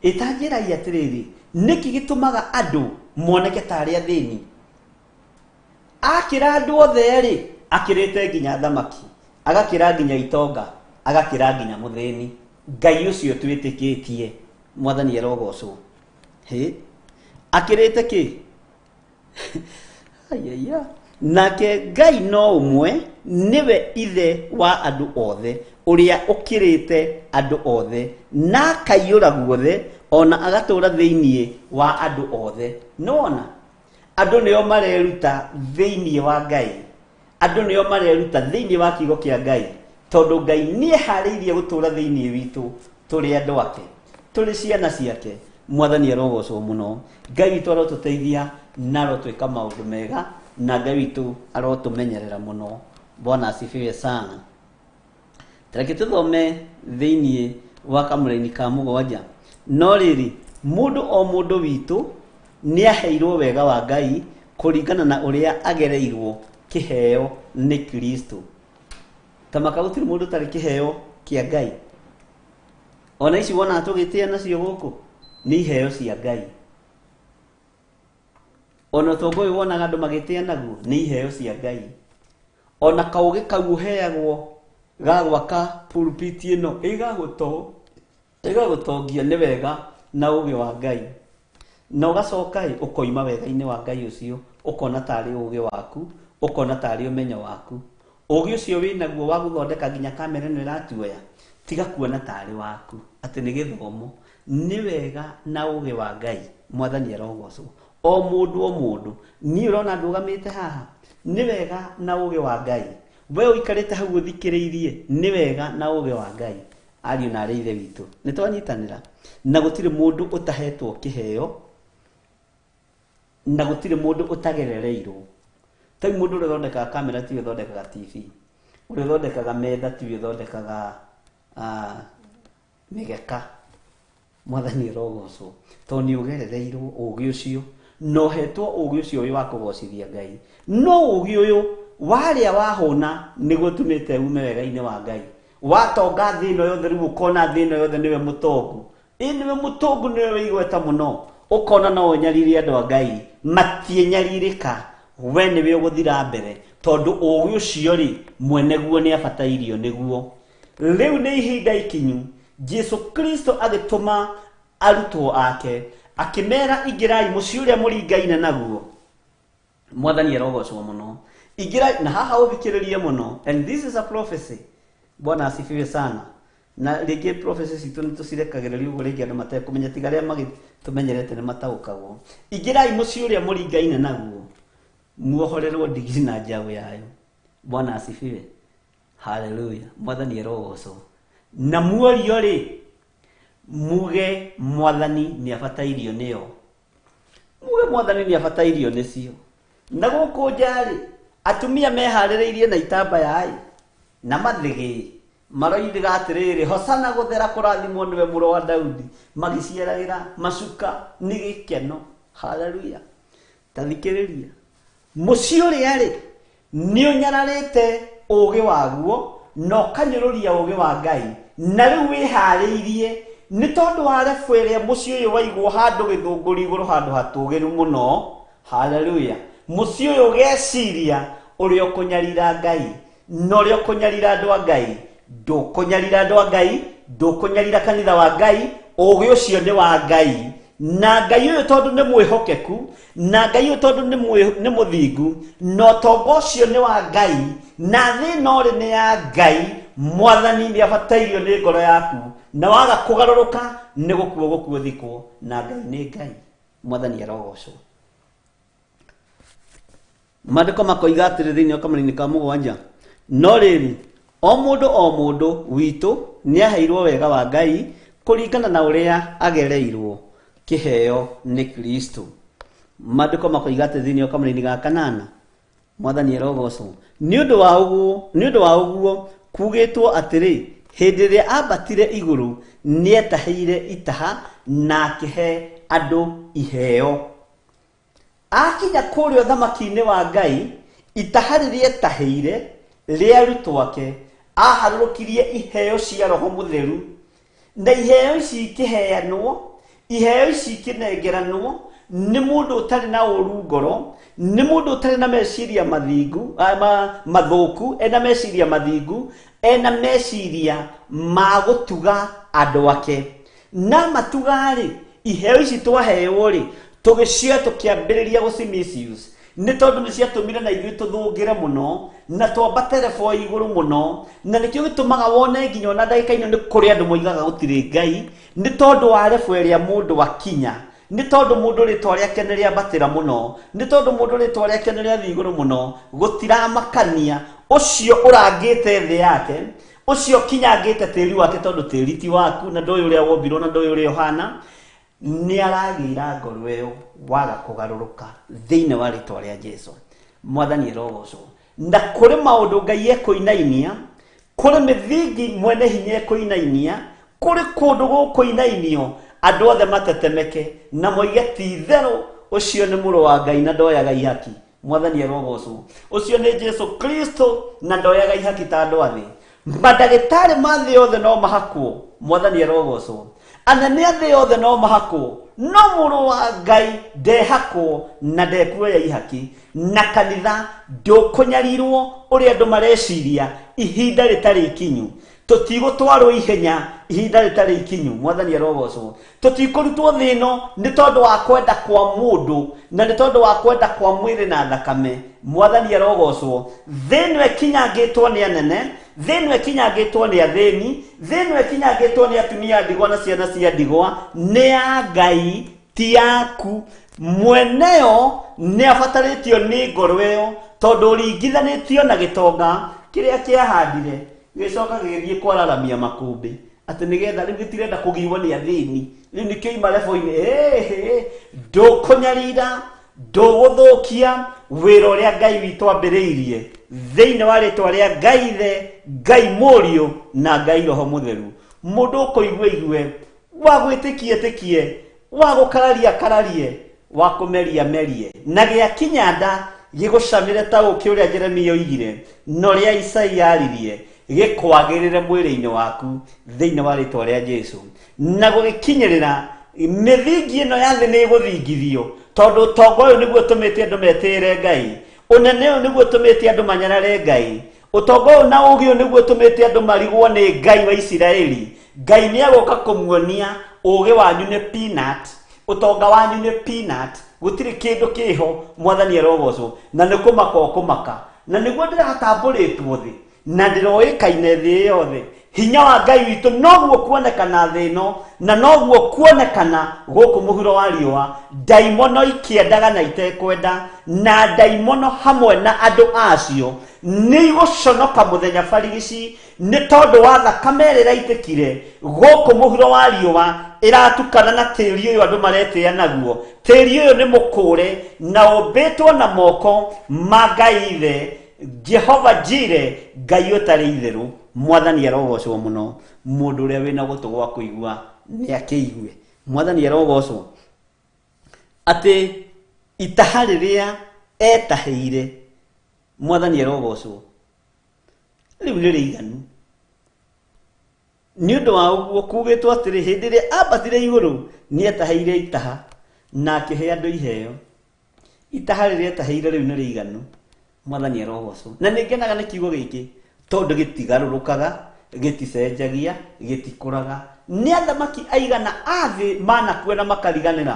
Ĩtanjĩrai atĩrĩrĩ, nĩkĩ gĩtũmaga andũ moneke ta arĩa athĩni? Akĩra andũ othe rĩ, akĩrĩte nginya thamaki, agakĩra nginya itonga, agakĩra nginya mũthĩni. Ngai ũcio twĩtĩkĩtie, Mwathani arogocwo. Hĩ, akĩrĩte kĩ? Ayaya. Nake Ngai no ũmwe, nĩwe ithe wa andũ othe, ũrĩa ũkĩrĩte andũ othe, na akaiyũra guothe, ona agatũũra thĩinĩ wa andũ othe. Nĩwona? Andũ nĩo mareruta thĩinĩ wa Ngai. Andũ nĩo mareruta thĩinĩ wa kiugo kĩa Ngai, tondũ Ngai nĩeharĩirie gũtũũra thĩinĩ witũ tũrĩ andũ ake, tũrĩ ciana ciake. Mwathani arogocwo mũno. Ngai witũ arotũteithia na arotwĩka maũndũ mega, na Ngai witũ arotũmenyerera mũno. Bwana asifiwe sana. Tareke tũthome thĩinĩ wa kamũraini ka mũgwanja. No rĩrĩ, mũndũ o mũndũ witũ nĩaheirwo wega wa Ngai kũringana na ũrĩa agereirwo kĩheo nĩ Kristo. Ta maka gũtirĩ mũndũ ũtarĩ kĩheo kĩa Ngai. Ona ici wonaga tũgĩtĩa nacio gũkũ nĩ iheo cia Ngai. Ona ũtonga ũyũ wonaga andũ magĩtĩa naguo nĩ iheo cia Ngai. Ona kaũgĩ kau ũheagwo ga gwaka pulpit ĩno ĩgagũtongia nĩ wega na ũgĩ wa Ngai. Na ũgacoka ĩ, ũkoima wega-inĩ wa Ngai ũcio, ũkona tarĩ ũgĩ waku, ũkona tarĩ ũmenyo waku. Ũgĩ ũcio wĩnaguo wa gũthondeka nginya kamera ĩno ĩratuoya, tiga kuona tarĩ waku, atĩ nĩ gĩthomo. Nĩ wega na ũgĩ wa Ngai. Mwathani arogocwo. O mũndũ o mũndũ, niĩ ũrona ndũgamĩte haha, nĩ wega na ũgĩ wa Ngai. We ũikarĩte hau ũthikĩrĩirie, nĩ wega na ũgĩ wa Ngai. Ariũ na arĩ ithe witũ, nĩ twanyitanĩra. Na gũtirĩ mũndũ ũtahetwo kĩheo, na gũtirĩ mũndũ ũtagerereirwo. Ta mũndũ ũrĩa ũthondekaga kamera tiwe ũthondekaga TV, ũrĩa ũthondekaga metha tiwe ũthondekaga mĩgeka. Mwathani arogocwo, tondũ nĩ ũgerereirwo ũgĩ ũcio, na ũhetwo ũgĩ ũcio wĩ wa kũgocithia Ngai. No ũgĩ ũyũ warĩa wahũna nĩguo ũtũmĩte ume wega-inĩ wa Ngai. Watonga thĩ ĩno yothe, rĩu ũkona thĩ ĩno yothe nĩwe mũtongu. Ĩ nĩwe mũtongu, nĩwe wĩ igweta mũno. Ũkona no ũnyarire andũ a Ngai, matienyarirĩka, we nĩwe ũgũthira mbere, tondũ ũgĩ ũcio rĩ, mwene guo nĩ abatairio nĩguo. Rĩu nĩ ihinda ikinyu, Jesu Kristo agĩtũma arutwo ake, akĩmera ingĩrai mũciĩ ũrĩa mũringaine naguo. Mwathani arogocwo mũno. Ingĩrai, na haha ũthikĩrĩrie mũno, and this is a prophecy. Bwana asifiwe sana. Na rĩngĩ prophecy citũ nĩ tũcirekagĩrĩria ũguo rĩngĩ andũ matekũmenya, tiga arĩa magĩtũmenyerete nĩ mataũkagwo. Ingĩrai mũciĩ ũrĩa mũringaine naguo, muohorerwo ndigiri na njaũ yayo. Bwana asifiwe. Hallelujah. Mwathani arogocwo. Na muorio rĩ, muge Mwathani nĩ abatairio nĩyo. Muge Mwathani nĩ abatairio nĩcio. Na gũkũ nja rĩ, atumia meharĩrĩirie na itambaya ĩ, na mathĩgĩ, maroiga atĩrĩrĩ, Hosana gũthera kũrathimwo nĩwe mũrũ wa Daudi, magĩciaragĩra macuka nĩ gĩkeno. Hallelujah. Ta thikĩrĩria. Mũciĩ ũrĩa rĩ, nĩ ũnyararĩte ũgĩ waguo, Na ũkanyũrũria ũũgĩ wa Ngai, na rĩu wĩharĩirie nĩ tondũ wa rebu ĩrĩa mũciĩ ũyũ waigwo handũ gĩthũngũri igũrũ, handũ hatũgĩru mũno. Haleluya! Mũciĩ ũyũ ũgeciria ũrĩa ũkũnyarira Ngai na ũrĩa ũkũnyarira andũ a Ngai. Ndũkũnyarira andũ a Ngai, ndũkũnyarira kanitha wa Ngai. Ũũgĩ ũcio nĩ wa Ngai, na Ngai ũyũ tondũ nĩ mwĩhokeku, na Ngai ũyũ tondũ nĩ mũthingu, na ũtonga ũcio nĩ wa Ngai, na thĩ ĩno ũrĩ nĩ ya Ngai. Mwathani nĩ abatairio nĩ ngoro yaku, na waga kũgarũrũka nĩ gũkua gũkua ũthikwo. Na Ngai nĩ Ngai. Mwathani arogocwo. Maandĩko makoiga atĩrĩ thĩinĩ wa kamũrainĩ ka 7, no rĩrĩ, o mũndũ o mũndũ witũ nĩaheirwo wega wa Ngai kũringana na ũrĩa agereirwo kĩheo nĩ Kristo. Maandĩko makoiga atĩrĩ thĩinĩ wa kamũrainĩ ga 8, Mwathani arogocwo. Nĩ ũndũ wa ũguo, nĩ ũndũ wa ũguo kugĩtwo atĩrĩ, hĩndĩ ĩrĩa ambatire igũrũ, nĩetahĩire itaha na akĩhe andũ iheo. Akinya kũrĩa ũthamaki-inĩ wa Ngai, itaha rĩrĩa etahĩire rĩa arutwo ake, aharũrũkirie iheo cia Roho Mũtheru. Na iheo ici ikĩheanwo, iheo ici ikĩnengeranwo nĩ mũndũ ũtarĩ na ũru ngoro, nĩ mũndũ ũtarĩ na meciria mathingu, mathũku, ena meciria mathingu, ena meciria ma gũtuga andũ ake. Na matuga-rĩ, iheo ici twaheo-rĩ, tũgĩcioya tũkĩambĩrĩria gũci misuse, nĩ tondũ nĩ ciatũmire na ithuĩ tũthũngĩre mũno na twambate level ya igũrũ mũno. Na nĩkĩo gĩtũmaga wone nginya ona ndagĩka ĩno nĩ kũrĩ andũ moigaga gũtirĩ Ngai, nĩ tondũ wa level ĩrĩa mũndũ akinya, nĩ tondũ mũndũ rĩtwa rĩake nĩ rĩambatĩra mũno, nĩ tondũ mũndũ rĩtwa rĩake nĩ rĩathiĩ igũrũ mũno. Gũtiramakania ũcio ũrangĩte thĩ yake, ũcio ũkinyangĩte tĩri wake, tondũ tĩri ti waku na ndũĩ ũrĩa wombirwo na ndũĩ ũrĩa ũhana. Nĩ aragĩra ngoro ĩyo waga kũgarũrũka thĩinĩ wa rĩtwa rĩa Jesu. Mwathani arogocwo. Na kũrĩ maũndũ Ngai ekũinainia, kũrĩ mĩthingi mwene hinya ekũinainia, kũrĩ kũndũ gũkũinainio andũ othe matetemeke na moige ti itherũ ũcio nĩ mũrũ wa Ngai na ndoyaga ihaki. Mwathani arogocwo. Ũcio nĩ Jesu Kristo na ndoyaga ihaki ta andũ a thĩ. Mandagĩtarĩ ma thĩ yothe no mahakwo. Mwathani arogocwo. Anene a thĩ yothe no mahakwo, no mũrũ wa Ngai ndehakwo na ndekuoya ihaki. Na kanitha ndũkũnyarirwo ũrĩa andũ mareciria ihinda rĩtarĩ ikinyu. Tũtigũtwarwo ihenya ihinda rĩtarĩ ikinyu. Mwathani arogocwo. Tũtikũrutwo thĩ ĩno nĩ tondũ wa kwenda kwa mũndũ na nĩ tondũ wa kwenda kwa mwĩrĩ na thakame. Mwathani arogocwo. Thĩ ĩno ĩkinyangĩtwo nĩ anene, thĩ ĩno ĩkinyangĩtwo nĩ athĩni, thĩ ĩno ĩkinyangĩtwo nĩ atumia a ndigwa na ciana cia ndigwa, nĩ ya Ngai, ti yaku. Mweneyo nĩ abatarĩtio nĩ ngoro ĩyo, tondũ ũringithanĩtio na gĩtonga kĩrĩa kĩahandire gĩcoka gĩgĩthiĩ kwararamia makũmbĩ atĩ nĩgetha rĩu gĩtirenda kũgiwo nĩ athĩni, rĩu nĩkĩo ima lebo-inĩ. Ĩhĩ, ndũkũnyarira, ndũgũthũkia wĩra ũrĩa Ngai witũ ambĩrĩirie thĩinĩ wa rĩtwa rĩa Ngai Ithe, Ngai Mũriũ na Ngai Roho Mũtheru. Mũndũ ũkũigua igue, wa gwĩtĩkia ĩtĩkie, wa gũkararia akararie, wa kũmeria merie, na gĩakinya nda gĩgũcamĩre ta ũkĩ ũrĩa Jeremia oigire na ũrĩa Isaia aririe, gĩkwagĩrĩre mwĩrĩ-inĩ waku thĩinĩ wa rĩtwa rĩa Jesu. Na gũgĩkinyĩrĩra mĩthingi ĩno ya thĩ nĩ ĩgũthingithio, tondũ ũtonga ũyũ nĩguo ũtũmĩte andũ metĩĩre Ngai, ũnene ũyũ nĩguo ũtũmĩte andũ manyarare Ngai, ũtonga ũyũ na ũũgĩ ũyũ nĩguo ũtũmĩte andũ marigwo nĩ Ngai wa Isiraeli. Ngai nĩ agoka kũmuonia ũũgĩ wanyu nĩ peanut, ũtonga wanyu nĩ peanut, gũtirĩ kĩndũ kĩho. Mwathani arogocwo. Na nĩ kũmaka ũkũmaka, na nĩguo ndĩratambũrĩtwo thĩ na ndĩroĩkaine thĩ yothe. Hinya wa Ngai witũ noguo kuonekana thĩ ĩno na noguo kuonekana gũkũ mũhuro wa riũa. Ndaimono ikĩendaga na itekwenda, na ndaimono hamwe na andũ acio nĩ igũconoka mũthenya barigici, nĩ tondũ wa thakame ĩrĩa ĩraitĩkire gũkũ mũhuro wa riũa ĩratukana na tĩri ũyũ andũ maretĩĩa naguo. Tĩri ũyũ nĩ mũkũre na ũmbĩtwo na moko ma Ngai Ithe, Jehova Jire, Ngai ũtarĩ itherũ. Mwathani arogocwo mũno. Mũndũ ũrĩa wĩna gũtũ gwa kũigua nĩ akĩigue. Mwathani arogocwo. Atĩ itaha rĩrĩa etahĩire, Mwathani arogocwo, rĩu nĩ rĩiganu. Nĩ ũndũ wa ũguo kugĩtwo atĩrĩ, hĩndĩ ĩrĩa ambatire igũrũ, nĩetaheire itaha, na akĩhe andũ iheo. Itaha rĩrĩa etaheire rĩu nĩ rĩiganu. Mwathani arogocwo. Na nĩ ngenaga nĩ kiugo gĩkĩ, tondũ gĩtigarũrũkaga, gĩticenjagia, gĩtikũraga. Nĩ athamaki aigana a thĩ manakua na makariganĩra,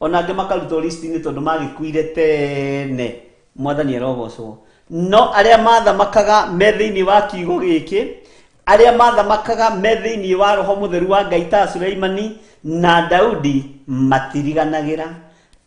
ona angĩ makarutwo list-inĩ tondũ magĩkuire tene. Mwathani arogocwo. No arĩa mathamakaga me thĩinĩ wa kiugo gĩkĩ, arĩa mathamakaga me thĩinĩ wa Roho Mũtheru wa Ngai ta Suleimani na Daudi, matiriganagĩra.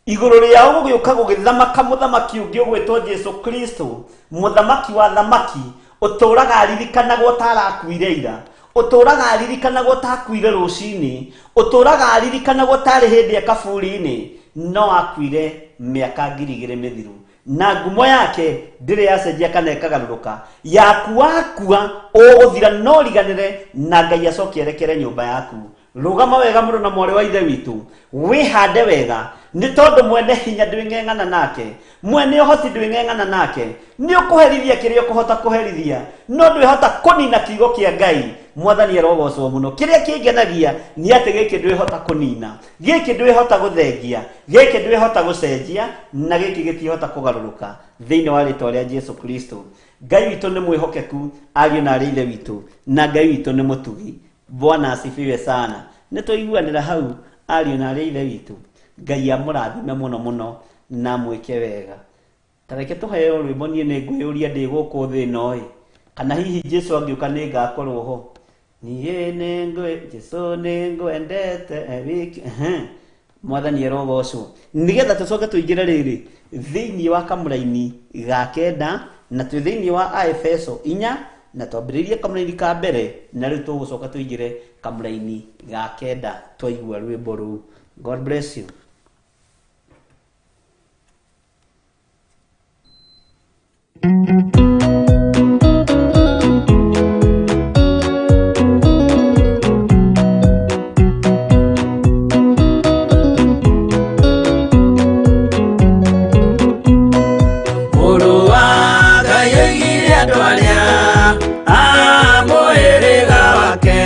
Igũrũ rĩao gũgĩũka gũgĩthamaka mũthamaki ũngĩ ũgwĩtwo Jesu Kristo, mũthamaki wa thamaki, ũtũũraga aririkanagwo ta arakuire ira, ũtũũraga aririkanagwo ta akuire rũcinĩ, ũtũũraga aririkanagwo ta arĩ hĩndĩ e kaburi-inĩ, no akuire mĩaka 2000 mĩthiru. Na ngumo yake ndĩrĩ yacenjia kana ĩkagarũrũka. Yaku wakua ũgũthira no riganĩre, na Ngai acoke erekere nyũmba yaku. Rũgama wega mũno na mwarĩ wa ithe witũ, wĩhande wega, nĩ tondũ mwene hinya ndwĩng'eng'ana nake, mwene ũhoti ndwĩng'eng'ana nake. Nĩ ũkũherithia kĩrĩa ũkũhota kũherithia, no ndwĩhota kũnina kiugo kĩa Ngai. Mwathani arogocwo mũno. Kĩrĩa kĩngenagia nĩ atĩ gĩkĩ ndwĩhota kũnina, gĩkĩ ndwĩhota gũthengia, gĩkĩ ndwĩhota gũcenjia, na gĩkĩ gĩtihota kũgarũrũka thĩinĩ wa rĩtwa rĩa Jesu Kristo. Ngai witũ nĩ mwĩhokeku, ariũ na arĩ ithe witũ, na Ngai witũ nĩ mũtugi. Bwana asifiwe sana. Nĩ twaiguanĩra hau ariũ na arĩ ithe witũ. Ngai amũrathime mũno mũno na amwĩke wega. Ta reke tũheo rwĩmbo niĩ nĩ ngwĩyũria ndĩ gũkũ thĩ ĩno ĩ, kana hihi Jesu angĩũka nĩ ngakorwo ho. Niĩ nĩ ngwĩ Jesu nĩ ngwendete e wiki. Ehe. Mwathani arogocwo. Nĩgetha tũcoke tũingĩre rĩrĩ thĩinĩ wa kamũraini ga kenda, na twĩ thĩinĩ wa Aefeso inya, na twambĩrĩirie kamũraini ka mbere, na rĩu tũgũcoka tũingĩre kamũraini ga kenda twaigua rwĩmbo rũu. God bless you. Mũrũ wa Ngai oigire andũ arĩa a mũhĩrĩga wake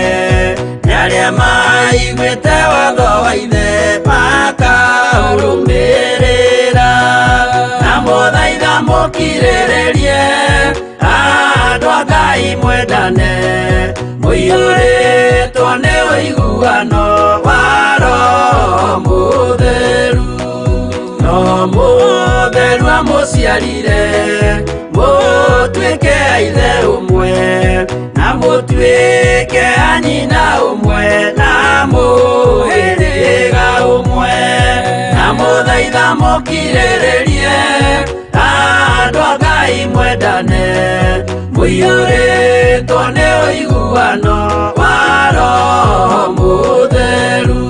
nĩ arĩa maiguĩte watho wa ithe makaũrũmĩrĩra. Na mũthaitha mũkirĩrĩrie andũ a Ngai mwendane, mũiyũrĩtwo nĩ ũiguano wa Roho Mũtheru. No Mũtheru amũciarire mũtuĩke a ithe ũmwe, na mũtuĩke a nyina ũmwe, na mũhĩrĩga ũmwe. Na mũthaitha mũkirĩrĩrie andũ a Ngai mwendane, mũiyũrĩtwo nĩ ũiguano wa Roho Mũtheru.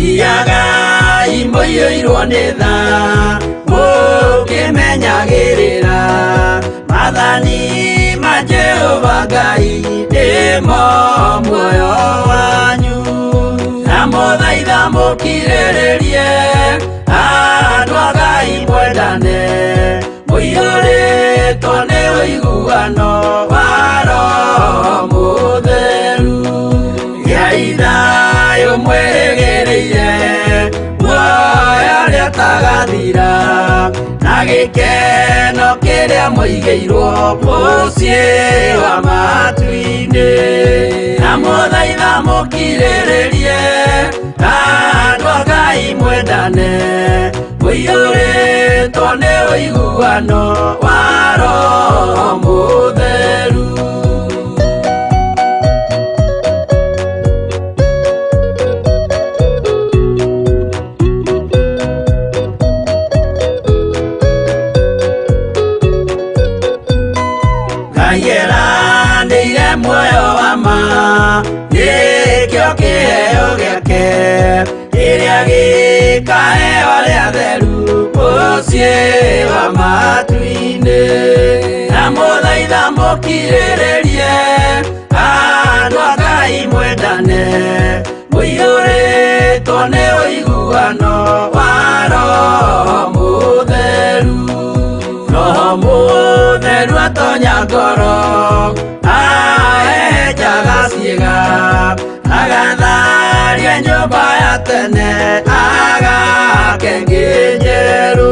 Thiagai mũiyũirwo nĩ tha, mũkĩmenyagĩrĩra maathani ma Jehova Ngai nĩmo muoyo wanyu. Na mũthaitha mũkirĩrĩrie andũ a Ngai mwendane, mũiyũrĩtwo nĩ ũiguano wa Roho Mũtheru. Gĩai thayũ mwĩrĩgĩrĩire muoyo ũrĩa ũtagathira, na gĩkeno kĩrĩa mũigĩirwo mũciĩ wa matu-inĩ. Na mũthaitha mũkirĩrĩrie andũ a Ngai mwendane, mũiyũrĩtwo nĩ ũiguano wa Roho Mũtheru. Ngai eranĩire muoyo wa ma, nĩkĩo kĩheo gĩake kĩrĩa gĩkaheo arĩa atheru mũciĩ wa matu-inĩ. Na mũthaitha mũkirĩrĩrie andũ a Ngai mwendane, Mwendane mũiyũrĩtwo nĩ ũiguano wa Roho Mũtheru. Roho Mũtheru atonya ngoro, aenjaga ciĩga, agatharia nyũmba ya tene, agake ĩngĩ njerũ.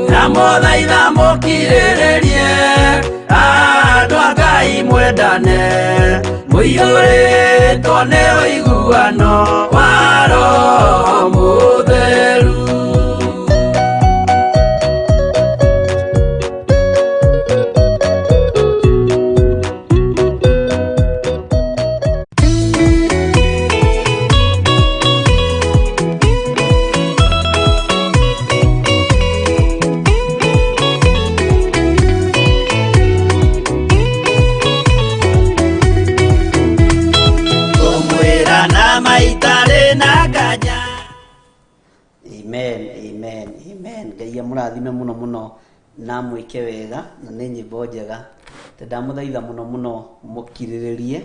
Ndamũthaitha mũkirĩrĩrie, andũ a Ngai mwendane, mũiyũrĩtwo nĩ ũiguano wa Roho Mũtheru. Ngũmwĩra na maitarĩ na nganja. Amen, amen, amen. Ngai amũrathime mũno mũno na amwĩke wega, na nĩ nyĩmbo njega. Te ndamũthaitha mũno mũno mũkirĩrĩrie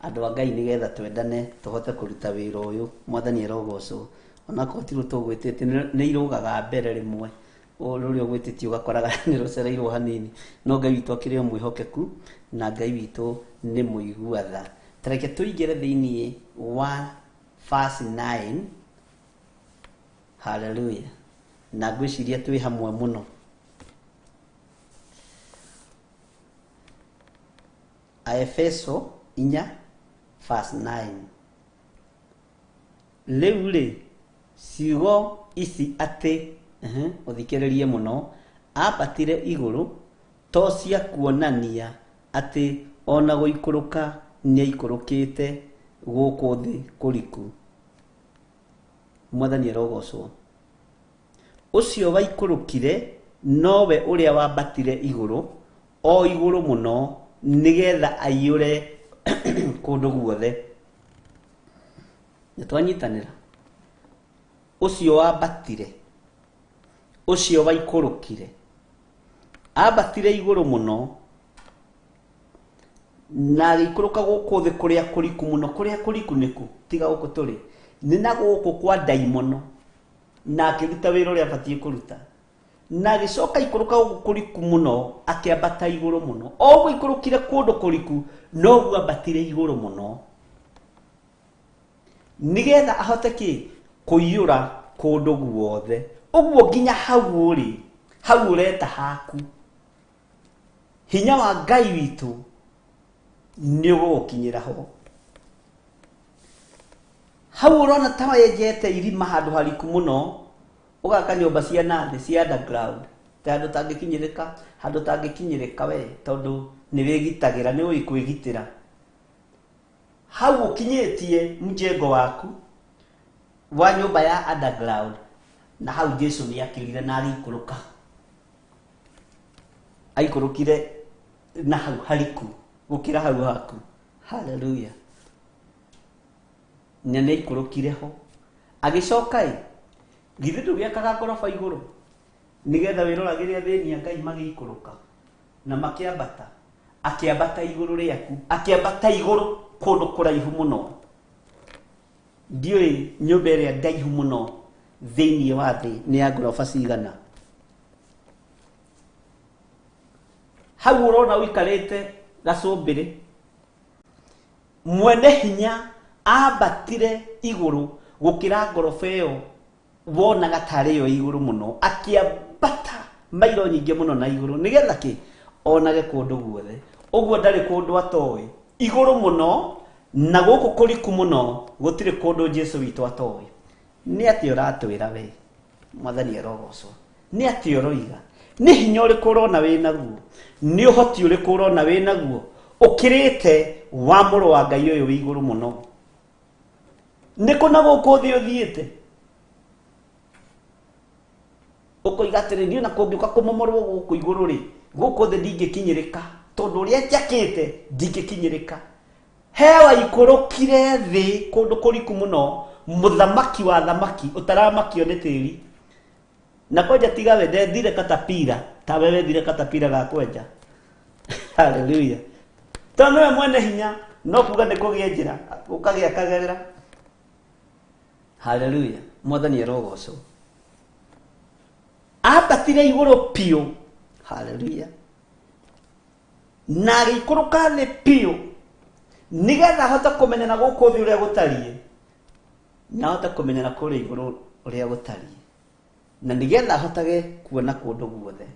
andũ a Ngai nĩgetha twendane tũhote kũruta wĩra ũyũ. Mwathani arogocwo. Onakorwo ti tũgwĩtĩtie nĩ irũgaga mbere rĩmwe, rũrĩa ũgwĩtĩtie ũgakoraga nĩ rũcereirwo hanini. No Ngai witũ akĩrĩ o mwĩhokeku na Ngai witũ nĩ mũigua tha. Ta reke tũingĩre thĩiniĩ wa verse 9. Hallelujah. Na ngwĩciria twĩ hamwe mũno. Aefeso 4 verse 9. Rĩu rĩ, ciugo ici atĩ, ũthikĩrĩrie mũno, ambatire igũrũ, to cia kuonania atĩ ona gũikũrũka nĩaikũrũkĩte gũkũ thĩ kũriku. Mwathani arogocwo. Ũcio waikũrũkire nowe ũrĩa wambatire igũrũ, o igũrũ mũno, nĩgetha aiyũre kũndũ guothe. Nĩ twanyitanĩra? Ũcio wambatire, ũcio waikũrũkire, ambatire igũrũ mũno, na agĩikũrũka gũkũ thĩ kũrĩa kũriku mũno. Kũrĩa kũriku nĩkũ? Tiga gũkũ tũrĩ. Nĩ na gũkũ kwa ndaimono, na akĩruta wĩra ũrĩa abatiĩ kũruta. Na agĩcoka aikũrũka gũkũ kũriku mũno, akĩambata igũrũ mũno. O ũguo aikũrũkire kũndũ kũriku, noguo ambatire igũrũ mũno. Nĩgetha ahote kĩ? Kũiyũra kũndũ guothe. Ũguo nginya hau ũrĩ, hau ũreta haku. Hinya wa Ngai witũ nĩ ũgũgũkinyĩra ho. Hau ũrona ta wenjete irima handũ hariku mũno, ũgaka nyũmba cia na thĩ, cia underground, ta handũ ũtangĩkinyĩrĩka, handũ ũtangĩkinyĩrĩka we, tondũ nĩ wĩgitagĩra, nĩ ũĩ kwĩgitĩra. Hau ũkinyĩtie mjengo waku wa nyũmba ya underground, na hau Jesu nĩ akĩrire na agĩikũrũka. Aikũrũkire na hau hariku gũkĩra hau haku. Hallelujah. Na nĩ aikũrũkire ho. Agĩcoka ĩ, githĩ ndũgĩakaga ngoroba igũrũ nĩgetha wĩroragĩre athĩni a Ngai magĩikũrũka na makĩambata? Akĩambata igũrũ rĩaku, akĩambata igũrũ kũndũ kũraihu mũno. Ndiũĩ nyũmba ĩrĩa ndaihu mũno thĩinĩ wa thĩ nĩ ya ngoroba cigana. Hau ũrona ũikarĩte gacũmbĩrĩ, mwene hinya ambatire igũrũ gũkĩra ngoroba ĩyo wonaga tarĩ yo igũrũ mũno, akĩambata mairo nyingĩ mũno na igũrũ nĩgetha kĩ onage kũndũ guothe. Ũguo ndarĩ kũndũ atoĩ, igũrũ mũno na gũkũ kũriku mũno gũtirĩ kũndũ Jesu witũ atoĩ. Nĩ atĩa ũratwĩra we? Mwathani arogocwo. Nĩ atĩa ũroiga? Nĩ hinya ũrĩkũ ũrona wĩ naguo? Nĩ ũhoti ũrĩkũ ũrona wĩ naguo ũkĩrĩte wa mũrũ wa Ngai ũyũ wĩ igũrũ mũno? Nĩ kũ na gũkũ thĩ ũthiĩte? Ũkoiga atĩrĩ, niĩ ona kũngĩũka kũmomorwo gũkũ igũrũ rĩ, gũkũ thĩ ndingĩkinyĩrĩka, tondũ ũrĩa njakĩte ndingĩkinyĩrĩka. He waikũrũkire thĩ kũndũ kũriku mũno, mũthamaki wa thamaki ũtaramakio nĩ tĩri. Na kwenja tiga we ndethire katapira, tawe wethire katapira ga kwenja. Hallelujah. Tondũ nĩwe mwene hinya. No kuga nĩ kũgĩe njĩra, ũkagĩa kagerera. Haleluya, mwathani arogocwo. Ambatire igũrũ piũ, haleluya, na agĩikũrũka thĩ piũ, nĩgetha ahote kũmenya na gũkũ thĩ ũrĩa gũtariĩ, na ahote kũmenya na kũrĩa igũrũ ũrĩa gũtariĩ, na nĩgetha ahotage kuona kũndũ guothe.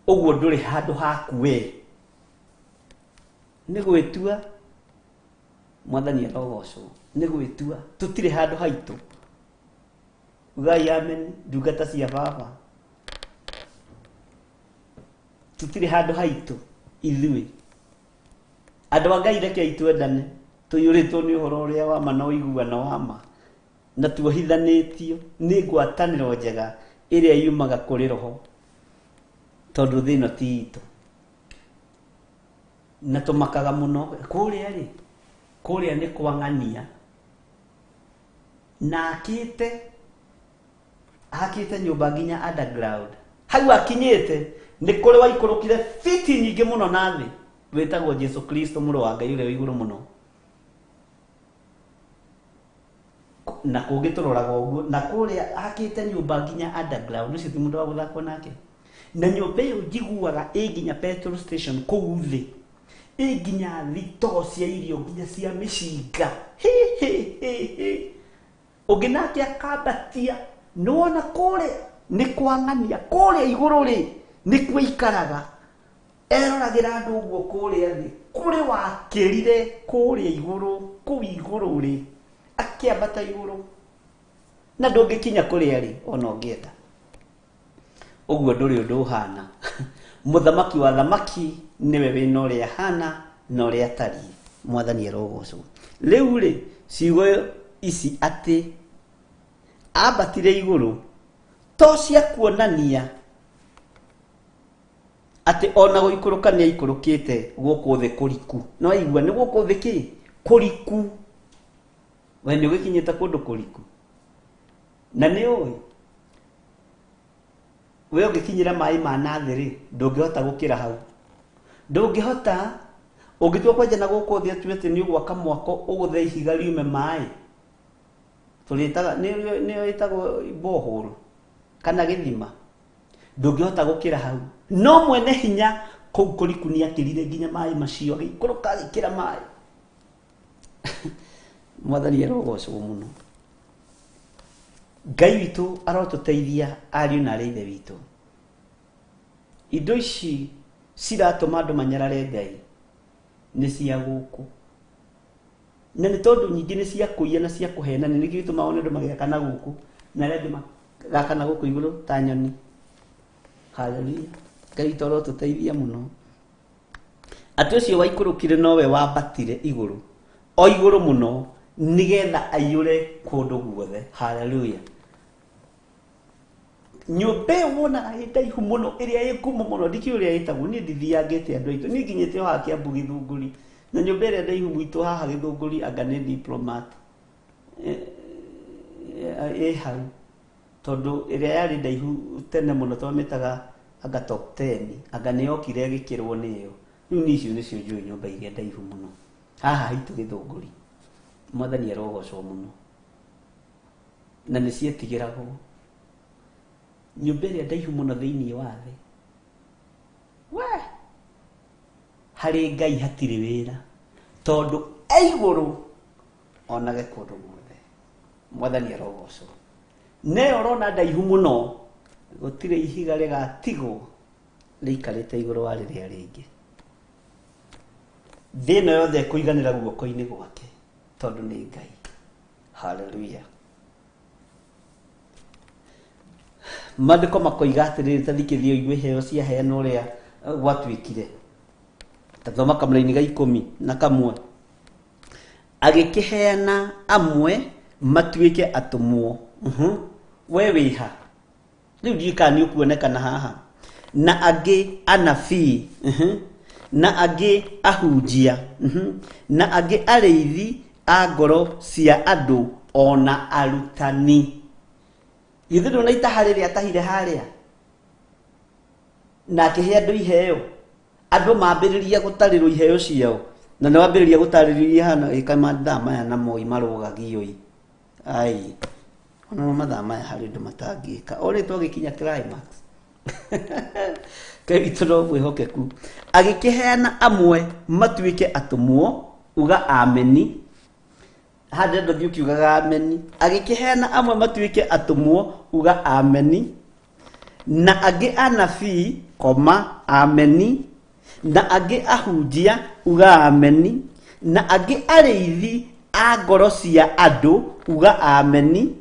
Ũguo ndũrĩ handũ haku we, nĩ gwĩtua. Mwathani arogocwo. Nĩ gwĩtua, tũtirĩ handũ haitũ. Ugai amen, ndungata cia baba. Tũtirĩ handũ haitũ ithuĩ. Andũ a Ngai, rekei twendane, tũiyũrĩtwo nĩ ũhoro ũrĩa wa ma na ũiguano wa ma, na tuohithanĩtio nĩ ngwatanĩro njega ĩrĩa yumaga kũrĩ roho, tondũ thĩ ĩno ti itũ. Na tũmakaga mũno kũrĩa rĩ, kũrĩa nĩ kwang'ania, na akĩte akĩte nyũmba nginya underground. Hau akinyĩte nĩ kũrĩ waikũrũkire fiti nyingĩ mũno na thĩ, wĩtagwo Jesu Kristo, mũrũ wa Ngai ũrĩa wĩ igũrũ mũno. Na kũngĩ tũroraga ũguo, na kũrĩa akĩte nyũmba nginya underground. Ũcio ti mũndũ wa gũthakwo nake. Na nyũmba ĩyo njiguaga ĩ nginya petrol station kũu thĩ, ĩ nginya thitoo cia irio, nginya cia mĩcinga. Hi, hi, hi, hi. Ũngĩ nake akambatia, nĩwona kũrĩa nĩ kwang'ania, kũrĩa igũrũ rĩ nĩkuo aikaraga, eroragĩra andũ ũguo kũrĩa thĩ. Kũrĩ wakĩrire kũrĩa igũrũ, kũu igũrũ rĩ, akĩambata igũrũ, na ndũngĩkinya kũrĩa rĩ ona ũngĩenda. Ũguo ndũrĩ ũndũ ũhana. Mũthamaki wa thamaki nĩwe wĩna ũrĩa ahana na ũrĩa atariĩ. Mwathani arogocwo. Rĩu rĩ, ciugo ici atĩ ambatire igũrũ to cia kuonania atĩ ona gũikũrũka nĩ aikũrũkĩte gũkũ thĩ kũriku. No aigua nĩ gũkũ thĩ kĩ kũriku, we nĩ ũgĩkinyĩte kũndũ kũriku, na nĩ ũĩ we ũngĩkinyĩra maĩ ma na thĩ rĩ, ndũngĩhota gũkĩra hau, ndũngĩhota. Ũngĩtua kwenja na gũkũ thĩ, atue atĩ nĩ ũgwaka mwako ũgũthe ihiga riume maĩ, tũrĩtaga nĩyo ĩtagwo borehole kana gĩthima, ndũngĩhota gũkĩra hau. No mwene hinya kũu kũriku nĩ akĩrire nginya maĩ macio, agĩikũrũka agĩkĩra maĩ. Mwathani arogocwo mũno. Ngai witũ arotũteithia, ariũ na arĩ ithe witũ. Indo ici ciratũma andũ manyarare Ngai nĩ cia gũkũ, na nĩ tondũ nyingĩ nĩ cia kũiya na cia kũhenania, nĩkĩo gĩtũmaga one andũ magĩaka na gũkũ na arĩa angĩ magaka na gũkũ igũrũ ta nyoni. Haleluya, Ngai witũ arotũteithia mũno. Atĩ ũcio waikũrũkire nowe wambatire igũrũ, o igũrũ mũno, nĩgetha aiyũre kũndũ guothe. Haleluya. Nyũmba ĩyo wonaga ĩ ndaihu mũno, ĩrĩa ĩ ngumo mũno, ndikĩũĩ ũrĩa ĩtagwo, niĩ ndithiangĩte andũ aitũ, niĩ nginyĩte o haha Kĩambu Gĩthũngũri, na nyũmba ĩrĩa ndaihu gwitũ haha Gĩthũngũri anga nĩ Diplomat ĩ hau, tondũ ĩrĩa yarĩ ndaihu tene mũno twamĩtaga anga top 10, anga nĩ yokire ĩgĩkĩrwo nĩ ĩyo. Rĩu niĩ icio nĩcio njũĩ nyũmba iria ndaihu mũno haha haitũ Gĩthũngũri. Mwathani arogocwo mũno. Na nĩ cietigĩragwo. Nyũmba ĩrĩa ndaihu mũno thĩinĩ wa thĩ, we harĩ Ngai hatirĩ wĩra, tondũ e igũrũ onage kũndũ guothe. Mwathani arogocwo. Neyo ũrona ndaihu mũno, gũtirĩ ihiga rĩgatigwo rĩikarĩte igũrũ wa rĩrĩa rĩngĩ. Thĩ ĩno yothe ĩkũiganĩra guoko-inĩ gwake, tondũ nĩ Ngai. Haleluya. Maandĩko makoiga atĩrĩrĩ, ta thikĩrĩria ũigue iheo ciaheanwo ũrĩa gwatuĩkire. Ta thoma kamũraini ga 11. Agĩkĩheana amwe matuĩke atũmwo. We wĩha rĩu, ndiũĩ kana nĩ ũkuonekana haha, na angĩ anabii, na angĩ ahunjia, na angĩ arĩithi a ngoro cia andũ, ona arutani. Githĩ ndũna itaha rĩrĩa atahire harĩa na akĩhe andũ iheo, andũ mambĩrĩria gũtarĩrwo iheo ciao. Na nĩ wambĩrĩria gũtarĩria hana ĩka mathaa maya na moi marũgagio ĩ. Ai. Ona mathaa maya harĩ ũndũ matangĩka. O rĩ twagĩkinya climax. Ngai witũ no mwĩhokeku. Agĩkĩheana amwe matuĩke atũmwo, uga ameni. Haha ndĩrenda ũthiĩ ũkiugaga ameni. Agĩkĩheana amwe matuĩke atũmwo, uga ameni. Na angĩ anabii, koma, ameni. Na angĩ ahunjia, uga ameni. Na angĩ arĩithi a ngoro cia andũ, uga ameni.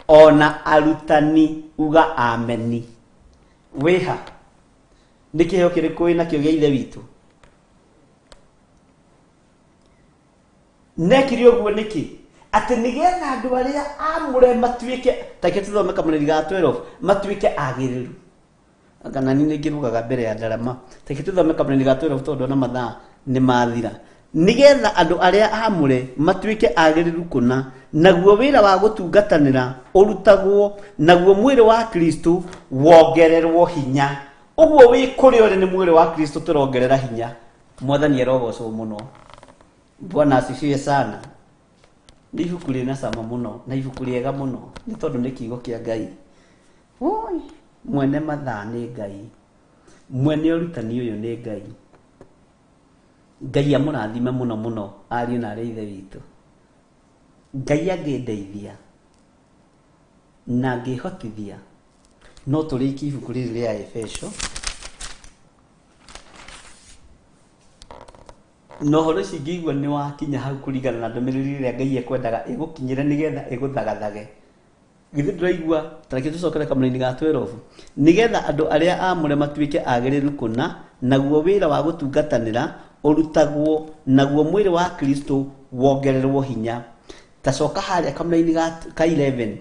Ona arutani, uga ameni. Wĩha? Nĩ kĩheo kĩrĩkũ wĩnakĩo gĩa Ithe witũ? Nekire ũguo nĩkĩ? Atĩ nĩgetha andũ arĩa amũre matuĩke, take tũthome kamũrĩri ga 12, matuĩke agĩrĩru. Anga nani nĩ ngĩrugaga mbere ya ndarama. Take tũthome kamũrĩri ga 12 tondũ ona mathaa nĩ mathira. Nĩgetha andũ arĩa amũre matuĩke agĩrĩru kũna, naguo wĩra wa gũtungatanĩra ũrutagwo, naguo mwĩrĩ wa Kristo wongererwo hinya. Ũguo wĩ kũrĩa ũrĩ nĩ mwĩrĩ wa Kristo tũrongerera hinya. Mwathani arogocwo mũno. Bwana asifiwe sana. Nĩ ibuku rĩna cama mũno na ibuku rĩega mũno nĩ tondũ nĩ kiugo kĩa Ngai. Oi, mwene mathaa nĩ Ngai. Mwene ũrutani ũyũ nĩ Ngai. Ngai amũrathime mũno mũno ariũ na arĩ ithe witũ. Ngai angĩndeithia na angĩhotithia no tũrĩkie ibuku rĩrĩ rĩa Efeso. Na ũhoro ũcio ingĩigua nĩ wakinya hau kũringana na ndũmĩrĩri ĩrĩa Ngai ekwendaga ĩgũkinyĩre nĩgetha ĩgũthagathage. Githĩ ndũraigua? Ta reke tũcokere kamũraini ga 12. Nĩgetha andũ arĩa aamũre matuĩke agĩrĩru kũna, naguo wĩra wa gũtungatanĩra ũrutagwo, naguo mwĩrĩ wa Kristo wongererwo hinya. Ta coka harĩa kamũraini ka 11.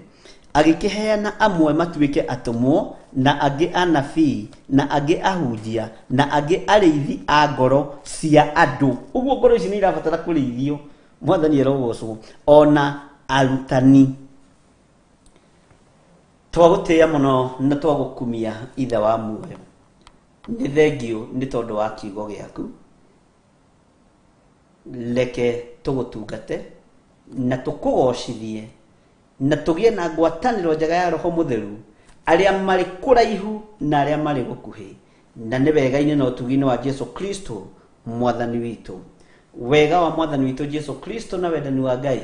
Agĩkĩheana amwe matuĩke atũmwo, na angĩ anabii, na angĩ ahunjia, na angĩ arĩithi a ngoro cia andũ. Ũguo ngoro ici nĩ irabatara kũrĩithio. Mwathani arogocwo. Ona arutani. Twagũtĩĩa mũno na twagũkumia Ithe wa muoyo. Nĩ thengiũ nĩ tondũ wa kiugo gĩaku. Reke tũgũtungate na tũkũgocithie na tũgĩe na ngwatanĩro njega ya Roho Mũtheru, arĩa marĩ kũraihu na arĩa marĩ gũkuhĩ, na nĩ wega-inĩ na ũtugi-inĩ wa Jesu Kristo Mwathani witũ. Wega wa Mwathani witũ Jesu Kristo na wendani wa Ngai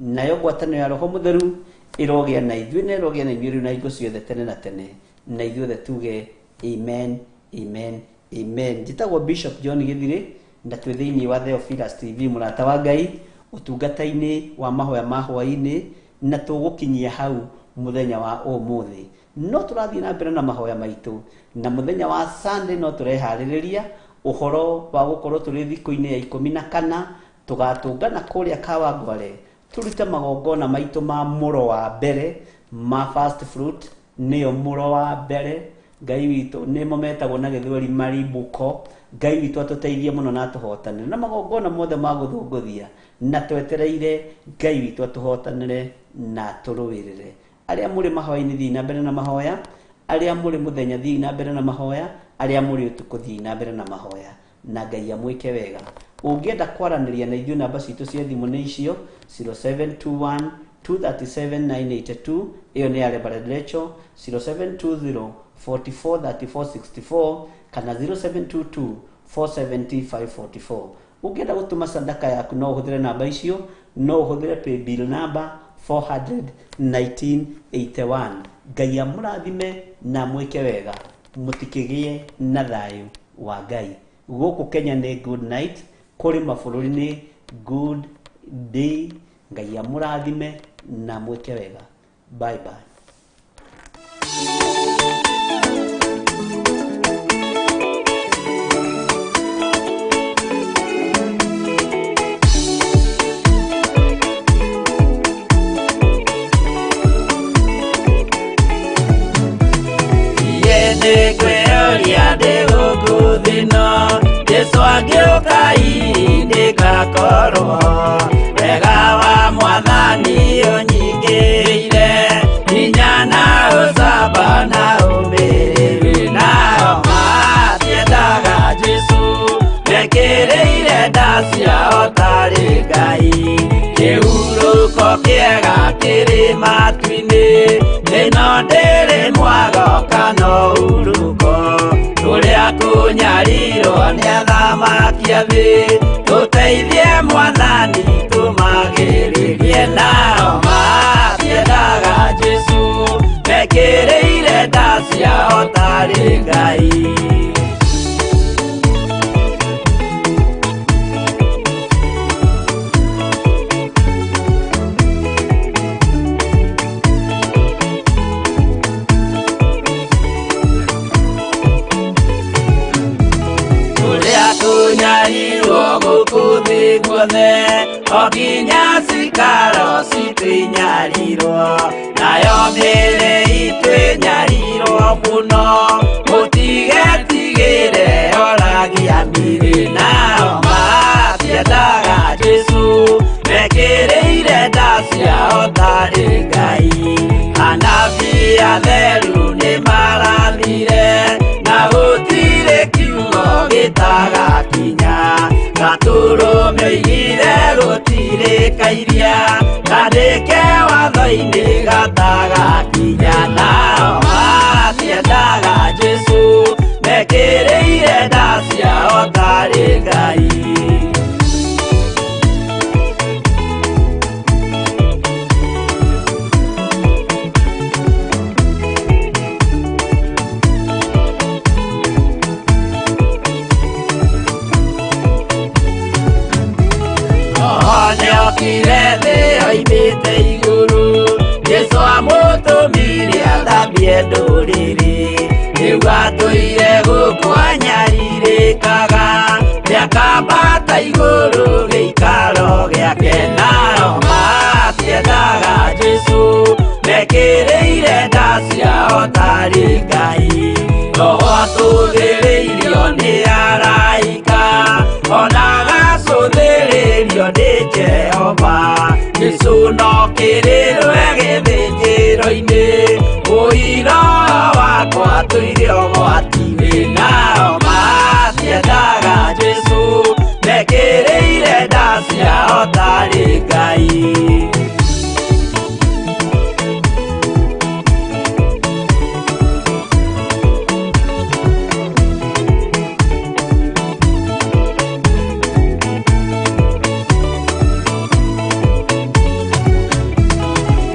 nayo ngwatanĩro ya Roho Mũtheru ĩrogĩa na ithuĩ na ĩrogĩa na inyuĩ rĩu na hingo ciothe tene na tene, na ithuothe tuge amen, amen, amen. Njĩtagwo Bishop John Gĩthirĩ na twĩ thĩinĩ wa Theophilus TV, mũrata wa Ngai, ũtungata-inĩ wa mahoya ma hwaĩ-inĩ, na tũgũkinyia hau mũthenya wa ũmũthĩ. No tũrathiĩ na mbere na mahoya maitũ, na mũthenya wa Sunday no tũreharĩrĩria ũhoro wa gũkorwo tũrĩ thikũ-inĩ ya 14, tũgatũngana kũrĩa Kawangware tũrute magongona maitũ ma mũro wa mbere ma first fruit, nĩyo mũro wa mbere. Ngai witũ nĩmo metagwo na gĩthweri marimbuko. Ngai witũ atũteithie mũno na atũhotanĩre na magongona mothe ma gũthũngũthia, na twetereire Ngai witũ atũhotanĩre na atũrũĩrĩre. Arĩa mũrĩ mahoya-inĩ thiĩi na mbere na mahoya, arĩa mũrĩ mũthenya thiĩi na mbere na mahoya, arĩa mũrĩ ũtukũ thiĩi na mbere na mahoya, na Ngai amwĩke wega. Ũngĩenda kwaranĩria na ithuĩ namba citũ cia thimũ nĩ icio 0721 237 982, ĩyo nĩ ya Reverend Rachel, 0720 44 34 64 kana 0722 470 544. Ũngĩenda gũtũma sadaka yaku no ũhũthĩre namba icio, no ũhũthĩre paybill number 41981. Ngai amũrathime na amwĩke wega, mũtikĩgĩe na thayũ wa Ngai. Gũkũ Kenya nĩ good night, kũrĩ mabũrũri nĩ good day. Ngai amũrathime na amwĩke wega. Bye bye. Jesu angĩũka ndĩgakorwo wega wa Mwathani ũnyingĩrĩire hinya na ũcamba na ũmĩrĩru, nao matiendaga Jesu mekĩrĩire nda ciao. Kĩhurũko kĩega kĩrĩ matu-inĩ, ĩno ndĩrĩ mwago kana ũhurũko. Tũrĩa kũnyarirwo nĩ athamaki a thĩ, tũteithie Mwathani tũmagĩrĩrie. Nao matiendaga Jesũ, mekĩrĩire nda ciao tarĩ Ngai. Tũrĩa tũnyarirwo gũkũ thĩ guothe, o nginya cikaro citũ inyarirwo, nayo mĩĩrĩ itũ ĩnyarirwo mũno, mũtigetigĩre oragia mĩĩrĩ. Nao matiendaga Jesũ, mekĩrĩire nda ciao tarĩ Ngai. Anabii atheru nĩmarathire, na gũtirĩ kiugo gĩtagakinya. Gatũrũme oigire gũtirĩ kairia, kandĩke watho-inĩ gatagakinya. Nao matiendaga Jesũ, mekĩrĩire nda ciao tarĩ Ngai. Nĩokire thĩ oimĩte igũrũ, Jesũ amũtũmire athambie ndũrĩrĩ. Rĩu atũire gũkũ anyarirĩkaga, nĩakambata igũrũ gĩikaro gĩake. Nao matiendaga Jesũ, mekĩrĩire nda ciao tarĩ Ngai. Roho atũthĩrĩirio nĩ araika, ona agacũthĩrĩrio nĩ Jehova. Jesũ no kĩrĩrwe gĩthĩnjĩro-inĩ, ũira wakwa tũire ũgwati-inĩ. Nao matiendaga Jesũ, mekĩrĩire nda ciao tarĩ Ngai.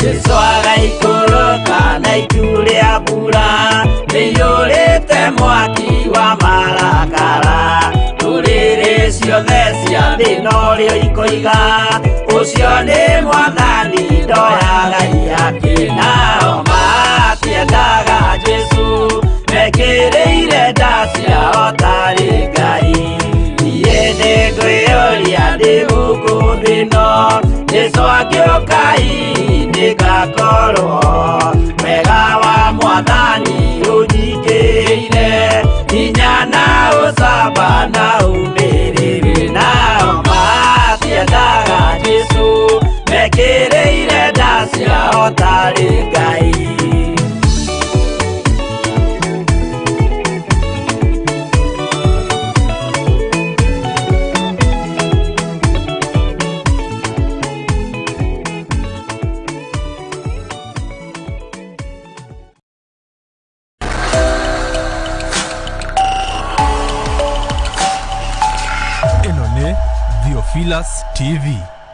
Jesũ agaikũrũka na itu rĩa mbura, rĩiyũrĩte mwaki wa marakara. Ndũrĩrĩ ciothe cia thĩ norĩo ikoiga, ũcio nĩ Mwathani ndoyaga ihaki. Nao matiendaga Jesũ, mekĩrĩire nda ciao tarĩ Ngai. Niĩ nĩngwĩyũria ndĩ gũkũ thĩ ĩno, Jesũ angĩũka hihi nĩngakorwo. Wega wa Mwathani ũnyingĩrĩire, hinya na ũcamba na ũmĩrĩru. Nao matiendaga Jesũ, mekĩrĩire nda ciao tarĩ Ngai. Ĩno nĩ Theophilus TV,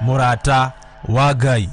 mũrata wa Ngai.